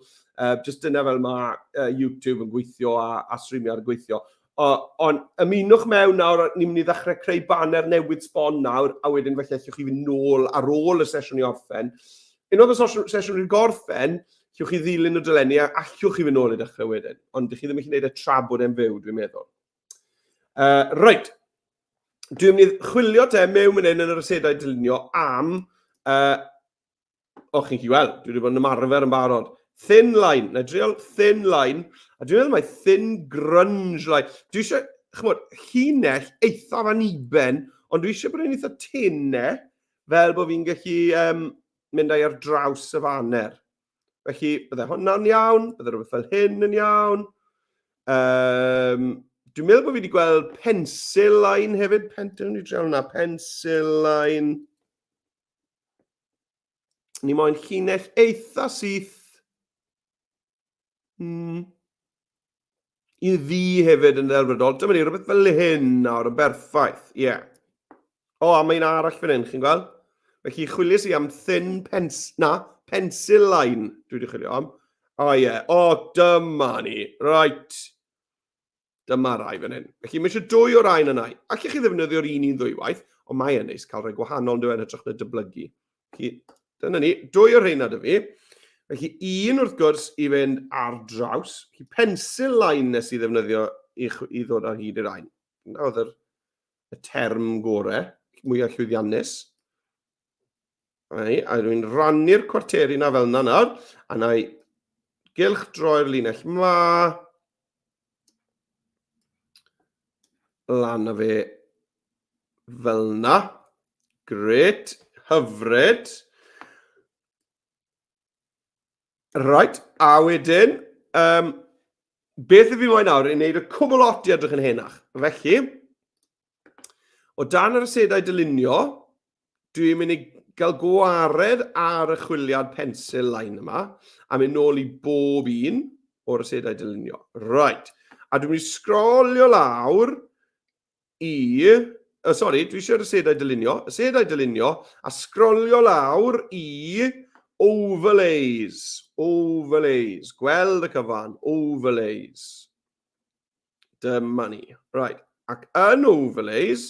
Just dyna fel mae YouTube yn gweithio a streamio ar gweithio. O, ond ymunwch mewn nawr, ni'n mynd i ddechrau creu baner newydd sbon nawr, a wedyn felly allwch chi fynd nôl ar ôl y sesiwn i orffen. Unwaith y sesiwn wedi gorffen, allwch chi ddilyn y dolenni a allwch chi fynd nôl i ddechrau wedyn. Ond dych chi ddim yn gallu gwneud e tra bod e'n fyw, dwi'n meddwl. Reit, dwi'n mynd i chwilio te mewn mynd hyn yn yr asedau dylunio am O, chi'n gallu weld, dwi wedi bod yn ymarfer yn barod. Thin line, na drial thin line, a dwi'n meddwl mai thin grunge line. Dwi eisiau, chymod, llinell eithaf aniben, ond dwi eisiau bod yn eitha tene, fel bod fi'n gallu mynd â'i ar draws y faner. Felly, bydde hwnna'n iawn, bydde rhywbeth fel hyn yn iawn. Dwi'n meddwl bod fi wedi gweld pencil line hefyd. Pen, dwi'n drial hwnna, pencil line. Ni moyn llinell eitha syth. I ddi hefyd yn ddelfrydol. Dyma ni, rhywbeth fel hyn nawr, yn berffaith. Ie. Yeah. O, a mae'n arall fan hyn, chi'n gweld? Felly, chwilies i am thin pens... Na, pencil line dwi wedi chwilio am. O, ie. Yeah. O, dyma ni. Right. Dyma rai fan hyn. Felly mae eisiau dwy o'r rhain yna. Allech chi ddefnyddio'r un un ddwywaith, ond mae e'n neis cael rhai gwahanol yn dweud yn hytrach na dyblygu. Felly, dyna ni, dwy o'r rheina dy fi. Felly un wrth gwrs i fynd ar draws. Felly pencil line nes i ddefnyddio i ddod ar hyd i'r rhain. Dyna oedd y term gore, mwyaf llwyddiannus. Ai, a dwi'n rannu'r cwarteri na fel yna nawr, a na i gylch droi'r linell ma, lan a fe fel yna. Gret, hyfryd. Right, a wedyn, beth y fi moyn nawr i wneud y cwbl lot i edrych yn henach. Felly, o dan yr asedau dylunio, dwi'n mynd i gael gwared ar y chwiliad pencil line yma, a mynd nôl i bob un o'r asedau dylunio. Right, a dwi'n mynd i sgrolio lawr i, sori, dwi eisiau'r asedau dylunio, asedau dylunio, a sgrolio lawr i overlays, overlays, gweld y cyfan, overlays. Dyma ni. Right, ac yn overlays,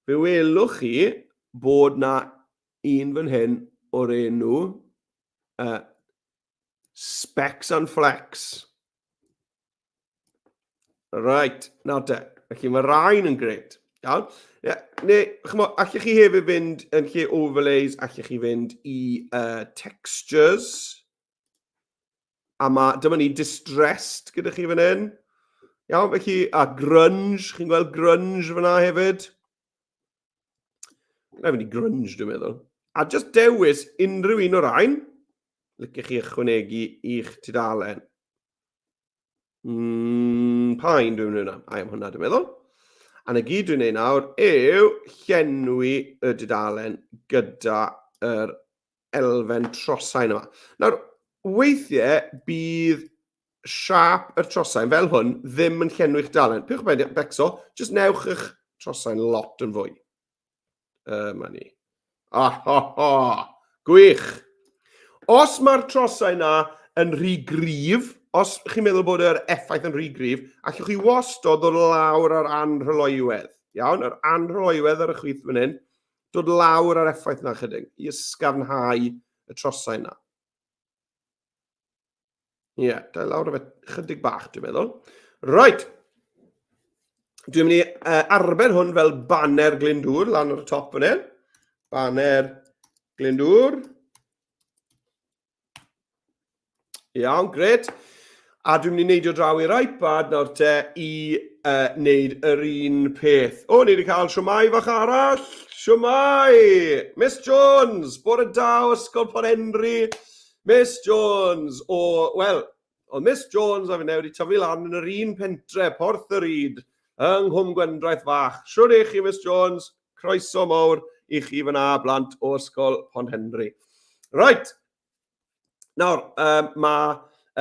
fe welwch chi bod na un fan hyn o'r enw Specs and Flex. Right, nawr te. Felly mae rhain yn gret. Iawn? Yeah, neu, chymod, allech chi hefyd fynd yn lle overlays, allech chi fynd i textures. A mae, dyma ni, distressed gyda chi fan hyn. Iawn, felly, a grunge, chi'n gweld grunge fyna hefyd. Na i fynd i grunge, dwi'n meddwl. A just dewis unrhyw un o'r rhain, liciwch chi ychwanegu i'ch tudalen. Pa un dwi'n mynd am? Ai am hwnna, dwi'n meddwl. A na gyd dwi'n neud nawr yw llenwi y dudalen gyda yr elfen trosain yma. Nawr, weithiau bydd siap yr trosain fel hwn ddim yn llenwi'ch dalen. Pwch becso, jyst newch eich trosain lot yn fwy. Yma ni. Ah, ho, ho. Gwych. Os mae'r trosau na yn rhy gryf, os chi'n meddwl bod yr effaith yn rhy gryf, allwch chi wastod ddod lawr ar anrhyloywedd. Iawn, yr anrhyloywedd ar y chwith fan hyn, dod lawr ar effaith na chydig, i ysgafnhau y trosau na. Ie, yeah, da lawr o fe chydig bach, dwi'n meddwl. Right. Dwi'n mynd i arbed hwn fel baner Glyndŵr lan ar y top fan hyn. Baner Glyndŵr. Iawn, gret. A dwi'n mynd i neidio draw i'r iPad nawr te i wneud yr un peth. O, ni wedi cael siwmai fach arall. Siwmai! Miss Jones, bore da o Ysgol Port Henry. Miss Jones, o, wel, oedd Miss Jones a finne wedi tyfu lan yn yr un pentre, Porth yr Yd, yng Nghwm Gwendraeth Fach. Shwd i chi, Miss Jones? Croeso mawr i chi fyna, blant o Ysgol Pont Henry. Right, Nawr, um, mae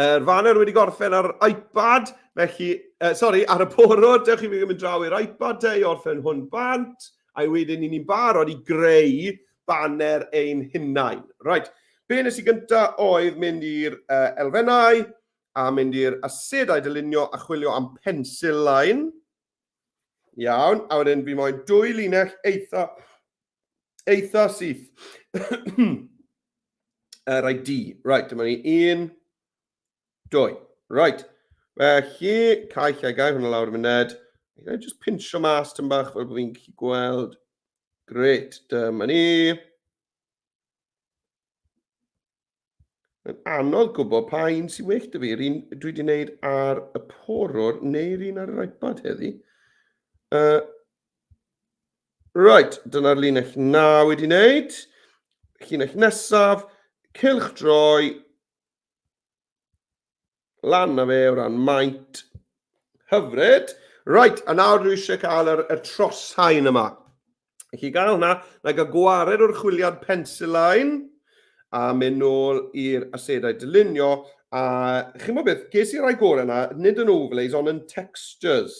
yr faner wedi gorffen ar iPad, felly, sori, ar y porwr, dewch i fi mynd draw i'r iPad te i orffen hwn bant, a wedyn ni'n barod i greu baner ein hunain. Right, be nes i gynta oedd mynd i'r elfennau, a mynd i'r asedau dylunio a chwilio am pencil line. Iawn, a wedyn fi moyn dwy linell eitha, eitha syth. Right, D. Right, dyma ni. Un, dwy. Right. Felly, cael lle gael hwnna lawr y muned. Ga i just pinsio mas tyn bach fel bod fi'n gallu gweld. Great, dyma ni. Mae'n anodd gwybod pa un sy'n well 'da fi, yr un dwi wedi wneud ar y porwr neu'r un ar yr iPad heddi. Right, dyna'r linell na wedi wneud. Llinell nesaf, cylch droi, Lan na fe o ran maint. Hyfryd. Right, a nawr dwi eisiau cael yr, y troshaen yma. Felly gael hwnna, na gael gwared o'r chwiliad pencil line a mynd nôl i'r asedau dylunio. A chi'n gwybod beth, ges i rai gorau yna, nid yn overlays, ond yn textures.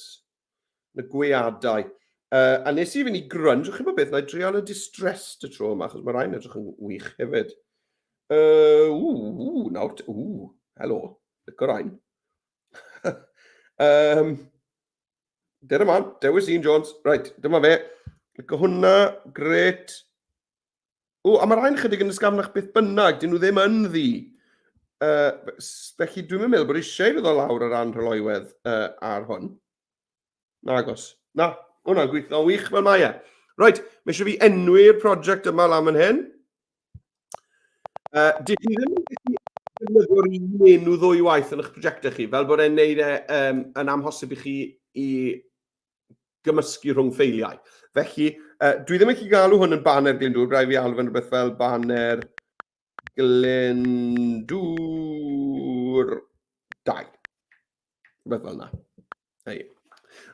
Yn y gweadau. A nes i fynd i grunge, chi'n gwybod beth, na i drial y distressed y tro yma, achos mae rhain edrych yn wych hefyd. Ww, nawr, ww, helo, lico rhain. Dyna man, dewis un Jones. Right, dyma fe. Lico hwnna, gret. O, a mae rhain chydig yn ysgafnach beth bynnag, dyn nhw ddim yn ddi. Felly dwi'n meddwl bod eisiau iddo lawr ar ran rhyloywedd ar hwn. Nagos. Na, hwnna'n gweithio'n wych fel mae e. Reit, mae eisiau fi enwi'r prosiect yma lan fan hyn. Dych chi ddim yn gallu defnyddio'r un enw ddwy waith yn eich prosiectau chi, fel bod e'n neud e yn amhosib i chi i gymysgu rhwng ffeiliau. Felly, dwi ddim yn gallu galw hwn yn baner Glyndŵr, rhaid fi alw fe'n rhywbeth fel baner Glyndŵr 2. Rhywbeth fel yna. Hey.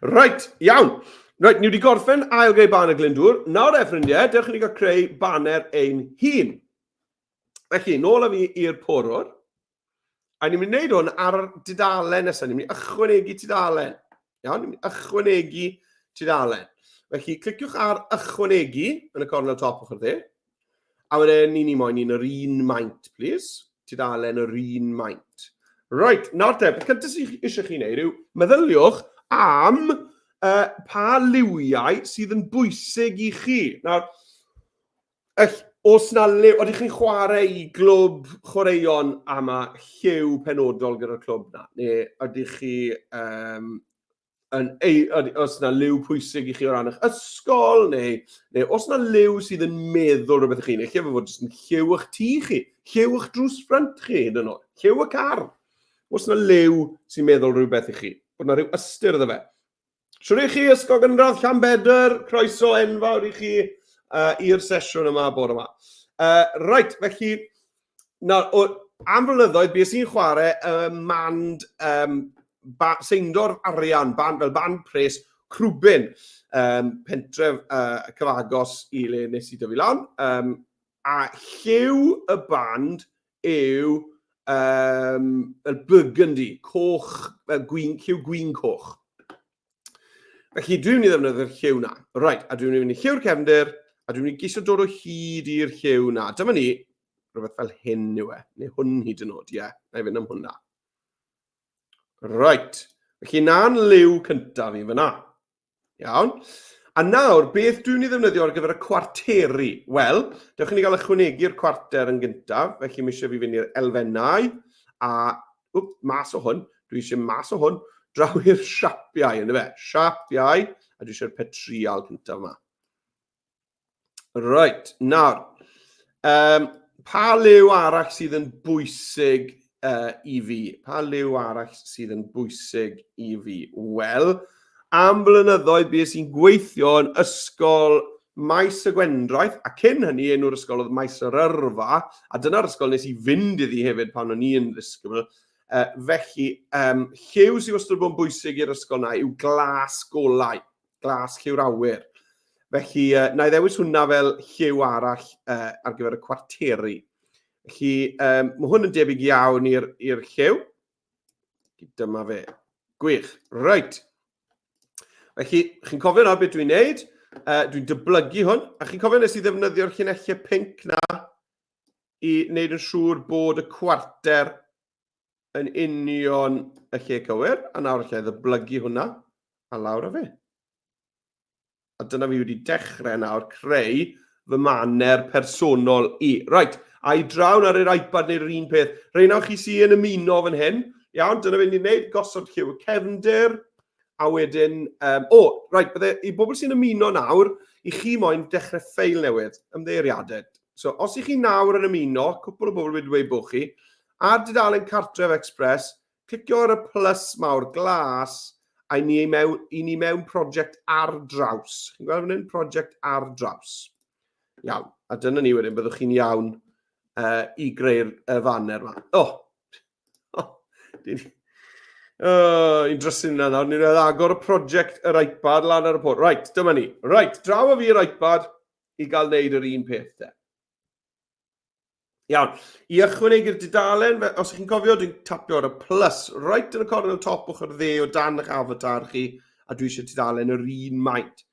Reit, iawn. Reit, ni wedi gorffen ail greu baner Glyndŵr. Nawr e, ffrindiau, dewch i ni gael creu baner ein hun. Felly, nôl â fi i'r porwr. A ni'n mynd i wneud hwn ar yr dudalen nesaf. Ni'n mynd i ychwanegu tudalen. Iawn, ni'n mynd i ychwanegu tudalen. Felly, cliciwch ar ychwanegu yn y cornel top ochr dde. A wedyn, ni ni moyn un yr un maint, please. Tudalen yr un maint. Right, nawr te, beth cyntaf sydd eisiau chi wneud yw meddyliwch am pa liwiau sydd yn bwysig i chi. Nawr, Ell, os na liw, ydych chi'n chwarae i glwb chwaraeon a mae lliw penodol gyda'r clwb na? Neu ydych chi, um, yn, ei, os na liw pwysig i chi o ran eich ysgol, neu, neu os na liw sydd yn meddwl rhywbeth i chi, neu lle fe fod jyst yn lliw eich tŷ chi, lliw eich drws ffrynt chi, hyd yn oed, lliw y car. Os na liw sy'n meddwl rhywbeth i chi, bod na rhyw ystyr iddo fe. Shwd i chi, Ysgol Gynradd Llanbedr, croeso enfawr i chi i'r sesiwn yma bore yma. Right, felly, na, o, am flynyddoedd, bues i'n chwarae mand ba, Seindorf Arian, band, fel band pres Crwbin, pentref cyfagos i le nes i dyfu lan. A lliw y band yw fel burgundy, coch, fel gwyn, lliw gwyn coch. Felly dwi'n mynd i ddefnyddio'r lliw na. Right, a dwi'n mynd i lliw'r cefndir, a dwi'n mynd i geisio dod o hyd i'r lliw na. Dyma ni, rhywbeth fel hyn yw e, neu hwn hyd yn oed, ie, yeah, na i fynd am hwnna. Right, felly na'n liw cyntaf i fyna. Iawn. A nawr, beth dwi'n ei ddefnyddio ar gyfer y cwarteri? Wel, dewch i ni gael ychwanegu'r cwarter yn gyntaf, felly mae eisiau fi fynd i'r elfennau, a wp, mas o hwn, dwi eisiau mas o hwn, draw i'r siapiau, ynddo fe? Siapiau, a dwi eisiau'r petrial cyntaf yma. Reit, nawr, um, pa liw arall sydd yn bwysig uh, i fi? Pa liw arall sydd yn bwysig i fi? Wel, am blynyddoedd bues i'n gweithio yn ysgol Maes y Gwendraeth, a cyn hynny enw'r ysgol oedd Maes yr Yrfa, a dyna'r ysgol nes i fynd iddi hefyd pan o'n i yn ddisgybl. Uh, felly, um, lliw sydd wastad bod yn bwysig i'r ysgol na yw glas golau, glas lliw'r awyr. Felly, uh, na i ddewis hwnna fel lliw arall uh, ar gyfer y cwarteri. Felly, um, mae hwn yn debyg iawn i'r lliw. Dyma fe. Gwych. Reit. Felly, chi'n cofio nawr beth dwi'n neud? Uh, dwi'n dyblygu hwn. A chi'n cofio nes i ddefnyddio'r llinellau pink na i wneud yn siŵr bod y cwarter yn union y lle cywir. A nawr allai ddyblygu hwnna a lawr â fe. A dyna fi wedi dechrau nawr creu fy maner personol i. Right, a i draw nawr i'r iPad neu'r un peth. Rheina o chi sy'n ymuno fan hyn, iawn, dyna fe ni'n gwneud, gosod lliw y cefndir, a wedyn, um, o, oh, right, bydde, i bobl sy'n ymuno nawr, i chi moyn dechrau ffeil newydd, ymddeiriadau. So, os i chi nawr yn ymuno, cwpl o bobl wedi dweud bod chi, ar dudalen Cartref Express, Clicio ar y plus mawr glas a i ni mewn, i ni mewn prosiect ar draws. Chi'n gweld fan hyn? Prosiect ar draws. Iawn. A dyna ni wedyn, byddwch chi'n iawn uh, i greu'r uh, faner yma. O! Oh! Oh, dyn... Oh, i'n drysu'n yna nawr. Ni'n agor y prosiect yr iPad lan ar y port. Right, dyma ni. Right, draw o fi yr iPad i gael neud yr un peth de. Iawn. I ychwanegu'r dudalen, os ych chi'n cofio, dwi'n tapio ar y plus, right yn y cornel top ochr dde o dan eich avatar chi, a dwi eisiau tudalen yr un maint.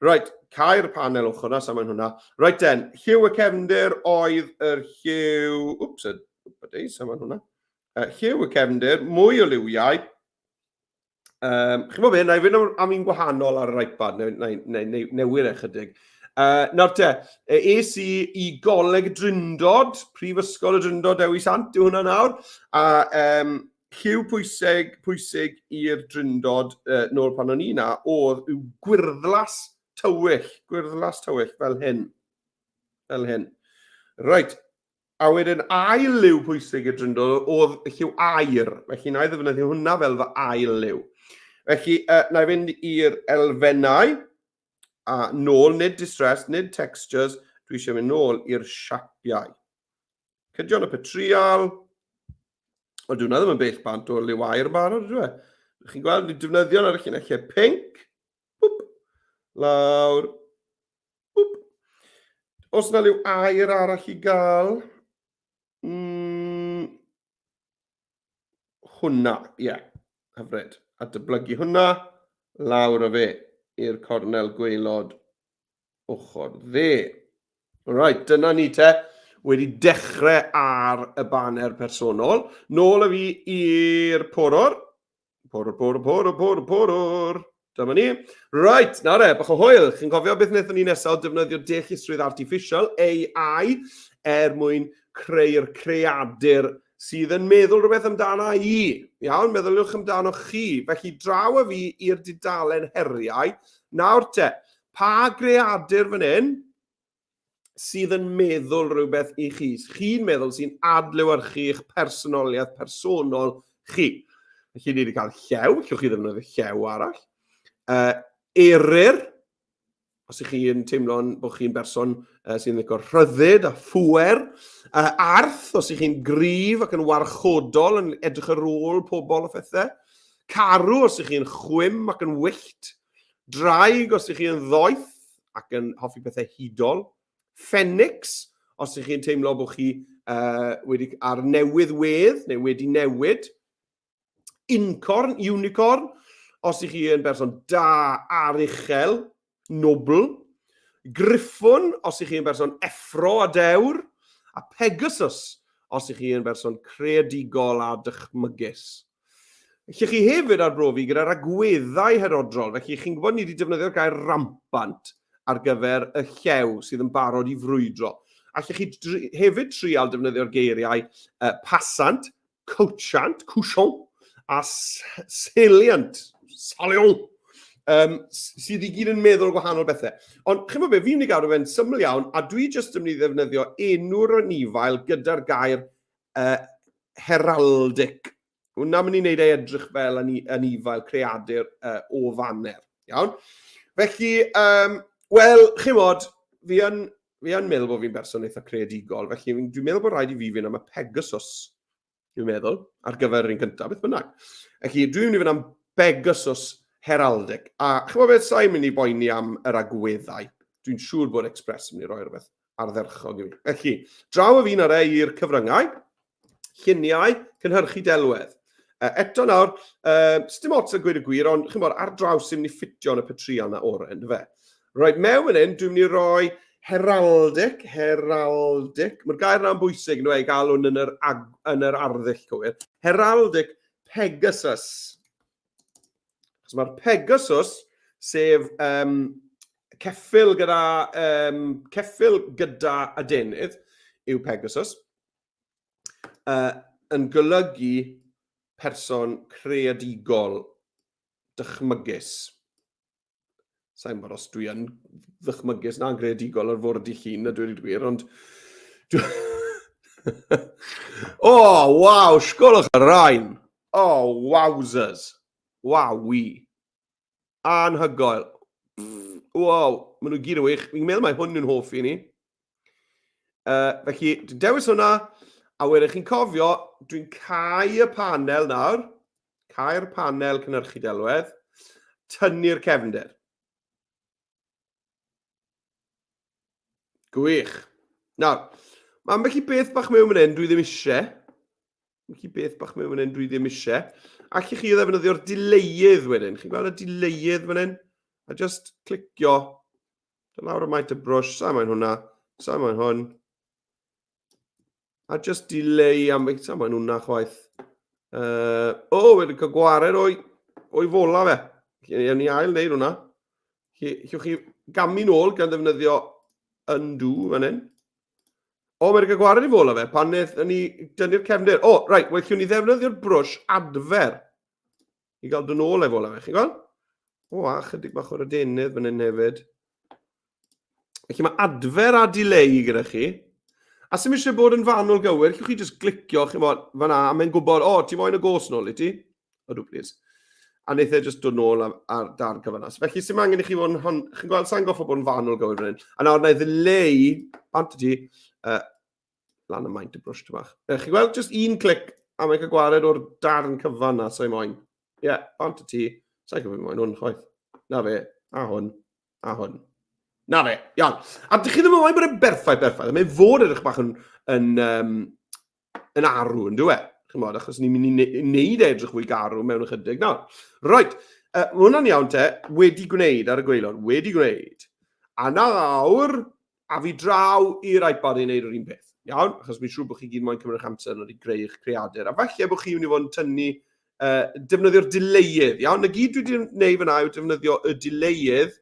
Right, cau'r panel ochr na, sa'n hwnna. Right then, lliw y cefndir oedd yr lliw... Wps, y sa'n hwnna. Uh, lliw y cefndir, mwy o liwiau, Um, chi'n bod be, na i fynd am un gwahanol ar yr iPad, neu, neu, neu, neu newid e chydig. Uh, nawr te, es i i Goleg Drindod, Prifysgol y Drindod Dewi Sant yw hwnna nawr, a um, lliw pwysig, pwysig i'r Drindod uh, nôl pan o'n i na, oedd yw gwyrddlas tywyll, gwyrddlas tywyll fel hyn. Fel hyn. Reit, A wedyn ail liw pwysig i'r Drindod oedd y lliw aur, felly na i ddefnyddio hwnna fel fy ail liw. Felly, uh, na i fynd i'r elfennau, a nôl, nid distress, nid textures, dwi eisiau mynd nôl i'r siapiau. Cydion y petrial, ond dwi'n ddim yn bell bant o'r liw aur yn barod, ydw e? Chi'n gweld, ni'n defnyddio ar y llinellau pink, Boop, lawr, Boop. Os na liw air arall i gael? Mm, hwnna, ie, yeah, hyfryd. A dyblygu hwnna, lawr o fe i'r cornel gwaelod ochr dde. Right, dyna ni te, wedi dechrau ar y baner personol. Nôl â fi i'r porwr. Porwr, porwr, porwr, porwr, porwr. Dyma ni. Right, nawr e, bach o hwyl. Chi'n cofio beth wnaethon ni nesaf defnyddio deallusrwydd artificial, AI, er mwyn creu'r creadur sydd yn meddwl rhywbeth amdana i. Iawn, meddyliwch amdano chi. Felly, draw â fi i'r dudalen heriau. Nawr te, pa greadur fan hyn sydd yn meddwl rhywbeth i chi, chi'n meddwl sy'n adlewyrchu eich personoliaeth personol chi. Felly ni wedi cael llew, llwch chi ddefnyddio llew arall. Uh, eryr, os ych chi'n teimlo'n bod chi'n berson uh, sy'n licio rhyddid a phŵer. Uh, arth, os ych chi'n gryf ac yn warchodol, yn edrych ar ôl pobl a phethau. Carw, os ych chi'n chwim ac yn wyllt. Draig, os ych chi'n ddoeth ac yn hoffi pethau hudol. Ffenics, os ych chi'n teimlo bod chi uh, wedi ar newydd wedd neu wedi newid. Uncorn, unicorn, os ych chi yn berson da ar uchel, nobl. Griffwn, os ych chi'n berson effro a dewr. A Pegasus, os ych chi yn berson creadigol a dychmygus. Felly chi hefyd arbrofi gyda'r agweddau herodrol, felly chi'n gwybod ni wedi defnyddio'r gair rampant ar gyfer y llew sydd yn barod i frwydro. Allech chi hefyd trial defnyddio'r geiriau uh, passant, couchant, couchant, a salient, salient, um, sydd i gyd yn meddwl gwahanol bethau. Ond chi'n gwybod beth, fi'n mynd i gadw fe'n syml iawn, a dwi jyst yn mynd i ddefnyddio enw'r anifail gyda'r gair uh, heraldic. Hwna'n mynd i wneud ei edrych fel anifail creadur o faner. Iawn? Felly, wel, chimod, fi yn, fi yn meddwl bod fi'n berson eitha creadigol, felly dwi'n meddwl bod rhaid i fi fynd am y Pegasus, dwi'n meddwl, ar gyfer yr un cyntaf, beth bynnag. Felly, dwi'n mynd i fynd am Pegasus Heraldic. A chimod beth, sa'n mynd i boeni am yr agweddau. Dwi'n siŵr bod Express yn mynd i roi rhywbeth ardderchog i fi. Felly, draw y fi'n ar e i'r cyfryngau, lluniau, cynhyrchu delwedd. Eto nawr, sdim ots a gweud y gwir, ond chi'n bod, ar draws sy'n mynd i ffitio yn y petria yna oren, yndyfe? Reit, mewn fan hyn, dwi'n mynd i roi heraldic, heraldic, mae'r gair yna'n bwysig, yndyfe, i gael hwn yn yr, ag, yn yr arddull cywir. Heraldic Pegasus. Achos mae'r Pegasus, sef ceffyl gyda, ceffyl gyda adenydd, yw Pegasus, yn golygu person creadigol, dychmygus. Sa'n gwybod os dwi yn ddychmygus na'n greadigol ar fwrdd i llun, a dweud y gwir, ond... O, oh, waw, sgolwch y rhain! O, oh, wowzers! Wowi! Anhygoel! Wow, maen nhw gyd yn wych. Fi'n meddwl mai hwn yw'n hoff i ni. Felly, dwi'n dewis hwnna, a wedyn chi'n cofio, dwi'n cau y panel nawr, cau'r panel cynhyrchu delwedd, tynnu'r cefndir. Gwych. Nawr, mae ambell i beth bach mewn fan hyn dwi ddim eisiau. Ambell i beth bach mewn fan hyn dwi ddim eisiau. Allwch chi ddefnyddio'r dileuydd wedyn. Chi'n gweld y dileuydd fan hyn? A just clicio. Lawr y maint y brwsh. Sa moyn hwnna. Sa moyn hwn. A just delay am... Sa moyn hwnna chwaith. O, oh, wedi cael gwared o'i fola fe. Ewn ni ail wneud hwnna. Llwch chi gamu nôl gan ddefnyddio undo fan hyn. O, mae wedi cael gwared i fola fe pan wnaethon ni dynnu'r cefndir. O, oh, right, wel, llwn ni ddefnyddio'r brwsh adfer i gael dod nôl efo fe, chi'n gweld? O, a chydig bach o'r adenydd fan hyn hefyd. Felly mae adfer a delay gyda chi. A sy'n eisiau bod yn fanwl gywir, llwch chi jyst glicio, chi'n bod, fan'na, a mae'n gwybod, o, ti moyn y gos nôl i ti? Ydw, please. A wneith e jyst dod nôl ar darn cyfynas. Felly, sy'n angen i chi fod yn, hon, chi'n gweld, sa'n goffo bod yn fanwl gywir fan hyn. A nawr, na i ddileu, bant i ti, lan y maint y brwsh bach. Chi'n gweld, just un clic, a mae'n cael gwared o'r darn cyfan na, sa'i moyn. Ie, yeah, bant y ti, sa'i gwybod moyn hwn chwaith. Na fe, a hwn, a hwn. Na fe, iawn. A dych chi ddim yn moyn bod yn berffaith, berffaith. Mae'n fod edrych bach yn arw, yn dwi? Chymod, achos ni'n mynd i wneud e edrych fwy garw mewn ychydig nawr. Right, mae hwnna'n iawn te, wedi gwneud ar y gwaelod, wedi gwneud. A nawr, a fi draw i'r iPad i wneud yr un peth. Iawn? Achos mi'n siŵr bod chi gyd moyn cymryd eich amser yn i greu eich creadur. A falle bod chi'n mynd i fod yn tynnu, defnyddio'r dileydd. Iawn? Na gyd dwi wedi gwneud fyna yw defnyddio y dileydd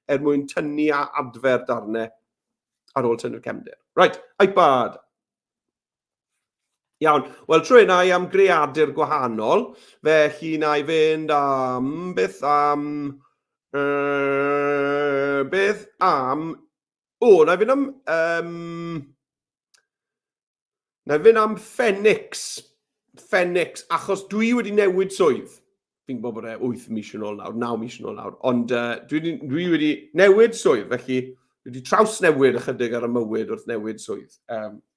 er mwyn tynnu a adfer darnau ar ôl tynnu'r cefndir. Right, iPad. Iawn, wel trwy yna i am greadur gwahanol, felly na i fynd am beth am... Beth am... O, na i fynd am... Na i fynd am Phoenix. Phoenix, achos dwi wedi newid swydd. Fi'n gwybod bod e 8 mis yn ôl nawr, 9 mis yn ôl nawr, ond dwi wedi newid swydd, felly dwi wedi trawsnewid ychydig ar y mywyd wrth newid swydd.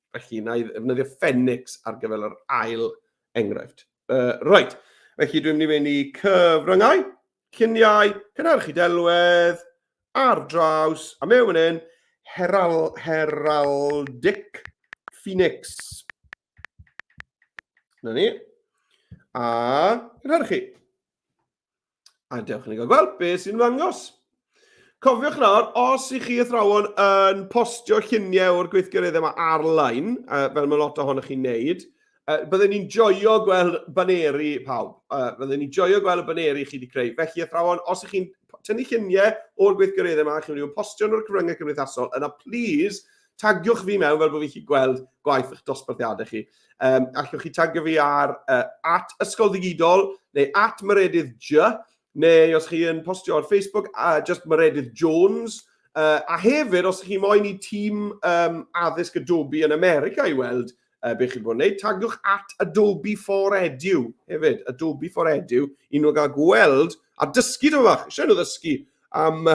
Felly, na i ddefnyddio Phoenix ar gyfer yr ail enghraifft. Right, felly dwi'n mynd i fynd i cyfryngau, lluniau, cynhyrchu delwedd, ar draws, a mewn fan hyn, Heraldic Phoenix. Na ni. A cynhyrchu. A dewch i ni gael gweld beth sy'n ymddangos. Cofiwch nawr, os i chi athrawon yn postio lluniau o'r gweithgareddau yma ar-lein, fel mae lot ohonoch chi'n neud, bydden ni'n joio gweld baneri pawb. Bydden ni'n joio gweld y baneri chi wedi creu. Felly, athrawon, os ych chi'n tynnu lluniau o'r gweithgareddau yma, chi'n mynd i postio nhw'r cyfryngau cymdeithasol, yna please, tagiwch fi mewn fel bod fi'n gallu gweld gwaith eich dosbarthiadau chi. Allwch chi tagio fi ar at Ysgol Ddigidol neu at Meredydd J, neu os chi yn postio ar Facebook, just Meredydd Jones. A hefyd, os chi moyn i tîm addysg Adobe yn America i weld be chi wedi bod yn gwneud. Tagiwch at Adobe for Edu hefyd, Adobe for Edu, i nhw gael gweld a dysgu dyma bach. Eisiau nhw ddysgu am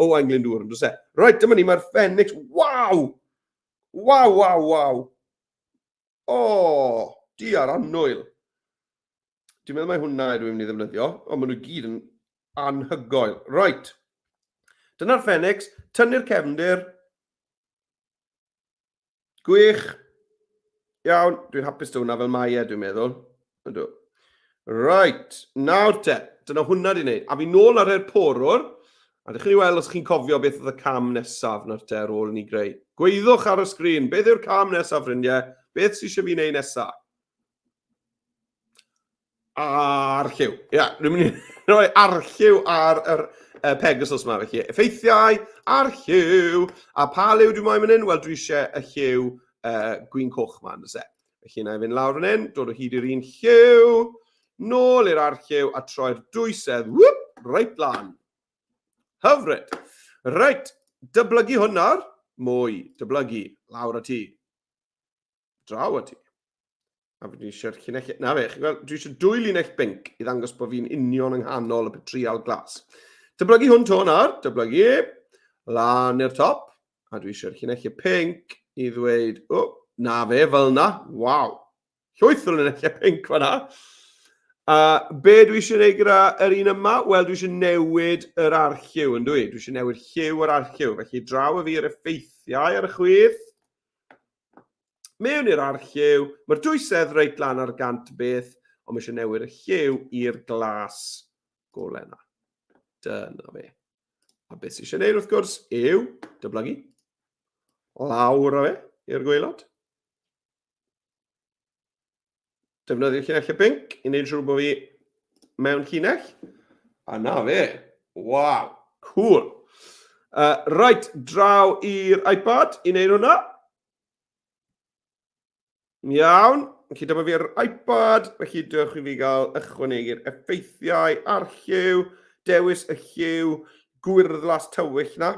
Owain Glyndŵr, yn does e? Reit, dyma ni, mae'r Ffenics. Waw! Waw, waw, waw! O, oh, diar annwyl. Dwi'n meddwl mai hwnna ydw i'n mynd i ddefnyddio, ond maen nhw gyd yn anhygoel. Right. Dyna'r Ffenics, tynnu'r cefndir. Gwych. Iawn, dwi'n hapus dy hwnna fel mae e, dwi'n meddwl. Ydw. Right, nawr te, dyna hwnna di wneud. A fi nôl ar yr porwr, a dych chi'n weld os chi'n cofio beth oedd y cam nesaf nawr te ar ôl ni greu. Gweiddwch ar y sgrin, beth yw'r cam nesaf, ffrindiau? Beth sy'n eisiau fi wneud nesaf? Arlliw. Ia, yeah, dwi'n mynd i rhoi arlliw ar yr Pegasus yma, felly. Effeithiau, arlliw. A pa liw dwi'n moyn fan hyn? Wel, dwi eisiau y lliw gwyn coch yma, yn e? Felly, na i fynd lawr fan hyn, dod o hyd i'r un lliw, nôl i'r arlliw a troi'r dwysedd, whoop, reit lan. Hyfryd. Reit, dyblygu hwn nawr. Mwy, dyblygu, lawr â ti. Draw â ti. A fi eisiau'r llinell... Na fe, chi'n gweld, dwi eisiau dwy linell binc i ddangos bod fi'n union yng nghanol y petrial glas. Dyblygu hwn to nawr, dyblygu, lan i'r top, a dwi eisiau'r llinellau pinc i ddweud, o, na fe, fel na, waw, llwyth o linellau pinc fanna. A be dwi eisiau gwneud gyda yr un yma? Wel, dwi eisiau newid yr arlliw, yn dwi? Dwi eisiau newid lliw yr arlliw, felly draw y fi yr effeithiau ar y chwith, Mewn i'r arlliw, mae'r dwysedd reit lan ar gant beth, ond mae eisiau newid y lliw i'r glas golau yna. Dyna fe. A beth sydd eisiau gwneud wrth gwrs yw dyblygu. Lawr â fe i'r gwaelod. Defnyddio llinellau pinc i wneud siŵr bod fi mewn llinell. A na fe. Waw, cool. Right, draw i'r iPad i wneud hwnna. Iawn, felly dyma fi'r iPad, felly dewch i fi gael ychwanegu'r effeithiau a'r lliw, dewis y lliw gwyrddlas tywyll na.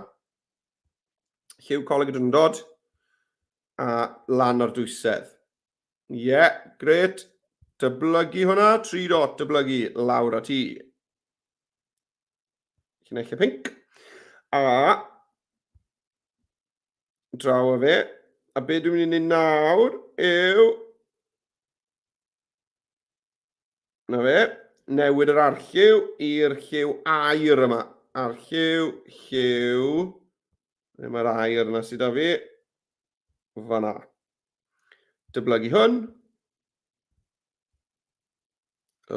Lliw Coleg y Drindod, a lan ar dwysedd. Ie, yeah, gret. Dyblygu hwnna, tri dot, dyblygu, lawr at i. Llinellau pinc. A draw â fe. A be dwi'n mynd i wneud nawr yw... Na fe, newid yr arlliw i'r lliw aur yma. Arlliw, lliw... Mae'r aur yna sydd â fi. Fanna. Dyblygu hwn.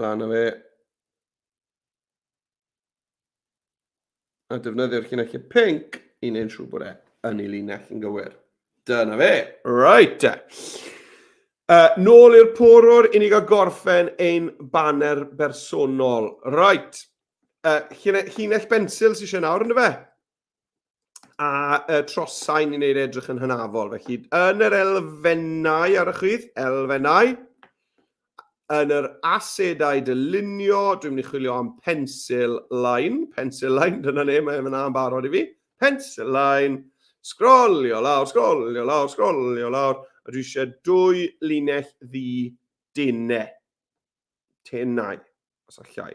Lan â fe. A defnyddio'r llinellau pinc i wneud siŵr bod e yn ei linell yn gywir. Dyna fe. Right. Nôl i'r porwr i ni gael gorffen ein baner bersonol. Right. Llinell bensil sydd eisiau nawr, ynddo fe? A y trosain i wneud edrych yn hynafol. Felly, yn yr elfennau ar y chwith, elfennau, yn yr asedau dylunio, dwi'n mynd i chwilio am pencil line. Pencil line, dyna ne, mae fyna yn barod i fi. Pencil line, sgrolio lawr, sgrolio lawr, sgrolio lawr, a dwi eisiau dwy linell ddu denau. Tenau, os allai.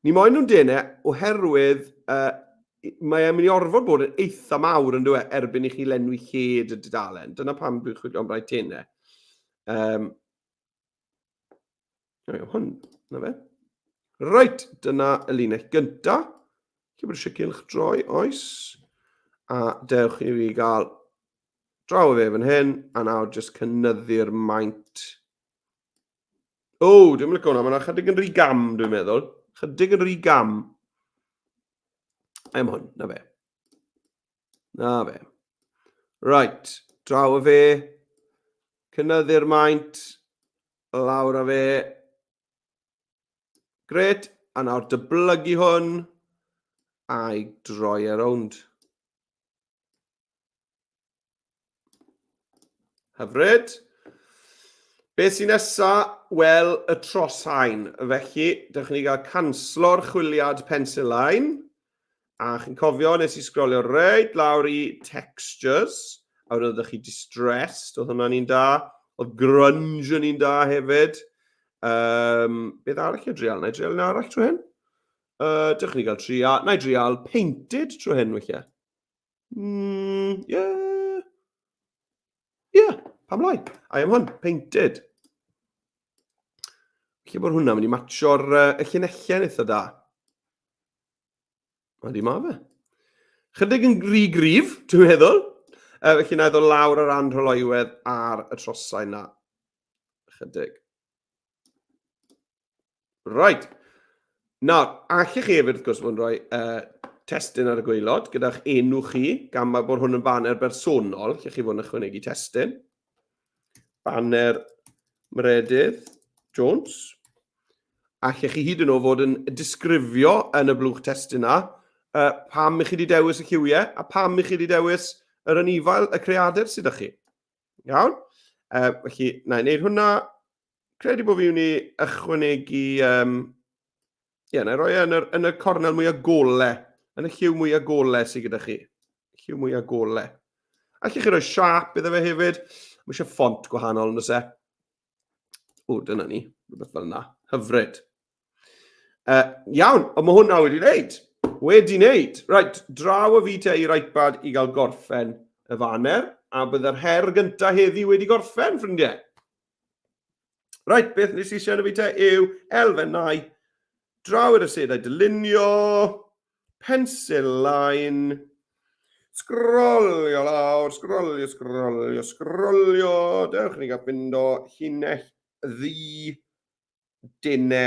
Ni moyn nhw'n denau oherwydd uh, mae e'n mynd i orfod bod yn eitha mawr yn dweud erbyn i chi lenwi lled y dudalen. Dyna pam dwi'n chwilio am rai tenau. Hwn, na fe. Reit, dyna y linell gynta. Lle bod eisiau gylch droi, oes. A dewch i fi gael draw fe fan hyn, a nawr jyst cynyddu'r maint. O, oh, dwi'n licio hwnna. Mae'n chydig yn rhy gam, dwi'n meddwl. Chydig yn rhy gam. Em hwn, na fe. Na fe. Right, draw â fe. Cynyddu'r maint. Lawr â fe. Gret. A nawr dyblygu hwn. A'i droi e rownd. Hyfryd. Beth sy'n nesa? Wel, y troshaen. Felly, dewch ni gael canslo'r chwiliad pencil line. A chi'n cofio, nes i sgrolio reit lawr i textures. A wedyn ydych chi distressed, oedd hwnna'n un da. Oedd grunge yn un da hefyd. Um, beth arall i drial? Na i drial un arall trwy hyn? Dewch ni gael tria. Na i drial painted trwy hyn, weithiau. Yeah. Yeah, pam lai? I am hwn, painted. Felly bod hwnna'n mynd i matcho'r y llinellau eitha da. Ydy, ma fe. Chydig yn rhy gryf, dwi'n meddwl. Felly na i ddod lawr ar anrhyloywedd ar y trosau na. Chydig. Right. Nawr, allech chi hefyd, wrth gwrs, fod yn rhoi testun ar y gwaelod gyda'ch enw chi, gan mae bod hwn yn baner bersonol, allech chi fod yn ychwanegu testun. Baner Meredydd Jones. Allech chi hyd yn oed fod yn disgrifio yn y blwch testun na pam i chi wedi dewis y lliwiau a pam i chi wedi dewis yr anifail, y creadur sydd â chi. Iawn? Felly, na i wneud hwnna. Credu bod fi'n mynd i ychwanegu... Ie, yeah, na i roi e yn y, yn y cornel mwyaf gole. Yn y lliw mwyaf gole sydd gyda chi. Lliw mwyaf gole. Allwch chi roi siap iddo fe hefyd. Mae eisiau ffont gwahanol yn e? O, dyna ni. Rhywbeth fel yna. Hyfryd. Iawn, ond mae hwnna wedi wneud. Wedi wneud. Right, draw o fi te i'r iPad i gael gorffen y faner, a bydd yr her gyntaf heddi wedi gorffen, ffrindiau. Right, beth nes i eisiau fi te yw elfennau, draw i'r asedau dylunio, pencil line, sgrolio lawr, sgrolio, sgrolio, sgrolio, dewch ni gael ffindo llinell ddu dene.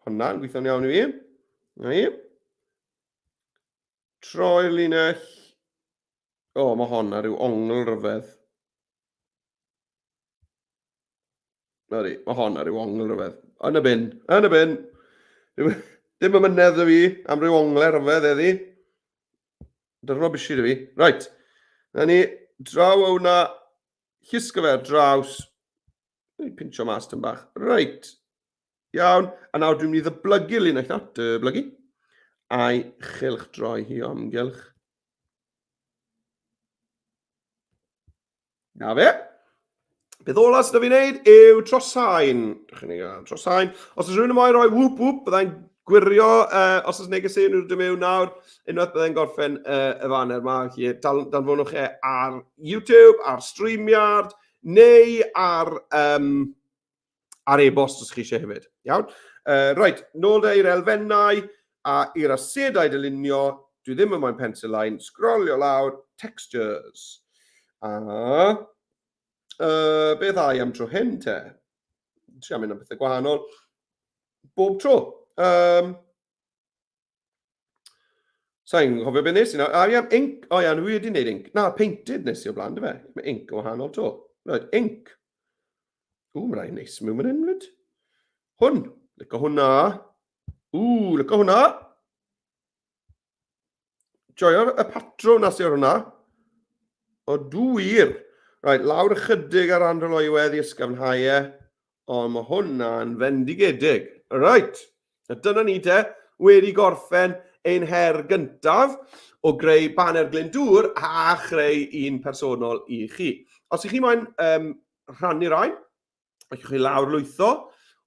Hwnna'n gweithio'n iawn i fi. Na i. Troi'r linell. O, mae hon ar ryw ongl ryfedd. Ydy, mae hon ar ryw ongl ryfedd. Yn y bin, yn y bin. Dim y mynedd da fi am ryw ongle ryfedd eddi. Dyna bisi da fi. Right. Na ni, draw o hwnna, llusgo fe ar draws. Dwi'n pincho mas tyn bach. Right. Iawn. A nawr dwi'n mynd i ddyblygu'r linell na. Dyblygu. A'i chylch droi hi o amgylch. Na fe. Beth ola sydd fi'n neud yw troshain. Dych chi'n gael troshain. Os oes rhywun yn moyn rhoi whoop whoop, byddai'n gwirio os oes negeseuon nhw'n dod mewn nawr. Unwaith byddai'n gorffen y faner yma, felly danfonwch e ar YouTube, ar StreamYard, neu ar, um, ar e-bost os chi eisiau hefyd. Iawn? Right, nôl da i'r elfennau a i'r asedau dylunio. Dwi ddim yn moyn pencil line. Sgrolio lawr, textures. A beth ai am tro hyn te? Trio mynd am bethau gwahanol. Bob tro. Sa'n cofio beth nes i nawr. A ia, ink. O ia, dwi wedi gwneud ink. Na, painted nes i o blaen, dy fe. Mae ink yn wahanol to. Right, ink. Ww, mae rai neis mewn fan hyn fyd. Hwn. Lyco hwnna. Ww, lyco hwnna. Joio'r y patrwm na sy'n ar hwnna. O, dw wir. Right, lawr ychydig ar anrhyloywedd i ysgafnhau e. Ond mae hwnna'n fendigedig. Right, a dyna ni te, wedi gorffen ein her gyntaf o greu baner Glyndŵr a chreu un personol i chi. Os ych chi moyn rhannu rhain, allwch chi lawr lwytho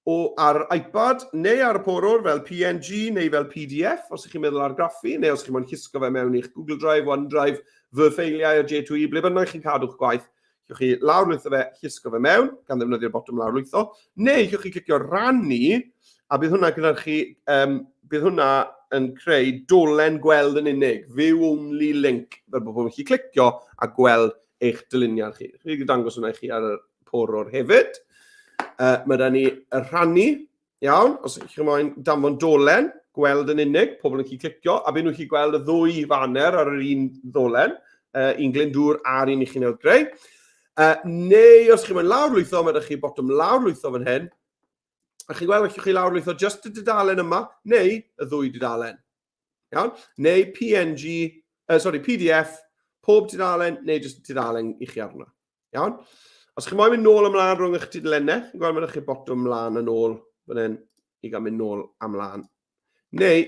o ar iPad neu ar y porwr fel PNG neu fel PDF os ych chi'n meddwl argraffu, neu os ych chi'n moyn llusgo fe mewn i'ch Google Drive, OneDrive, fy ffeiliau o J2E, ble bynnag chi'n cadw'ch gwaith, Allwch chi lawrlwytho fe, llusgo fe mewn, gan ddefnyddio'r botwm lawrlwytho, neu allwch chi clicio rannu, a bydd hwnna'n cynhyrchu, bydd hwnna yn creu dolen gweld yn unig, view only link, fel bod pobl yn gallu clicio a gweld eich dyluniad chi. Chi wedi dangos hwnna i chi ar y porwr hefyd. Mae da ni y rhannu. Iawn, os ydych chi'n moyn danfon dolen, gweld yn unig, pobl yn gallu clicio, a byd nhw'n gallu gweld y ddwy faner ar yr un ddolen, un Glyndŵr a'r un i chi newydd greu. Neu os chi'n moyn lawrlwytho, mae ydych chi botwm lawrlwytho fan hyn, a chi'n gweld allwch chi lawrlwytho just y dudalen yma, neu y ddwy dudalen. Iawn? Neu PNG, sorry, PDF, pob tudalen, neu jyst tudalen i chi arno. Iawn? Os chi'n moyn mynd nôl ymlaen rhwng eich tudalennau, chi'n gweld mae chi botwm mlaen yn ôl fan hyn i gael mynd nôl a mlaen. Neu,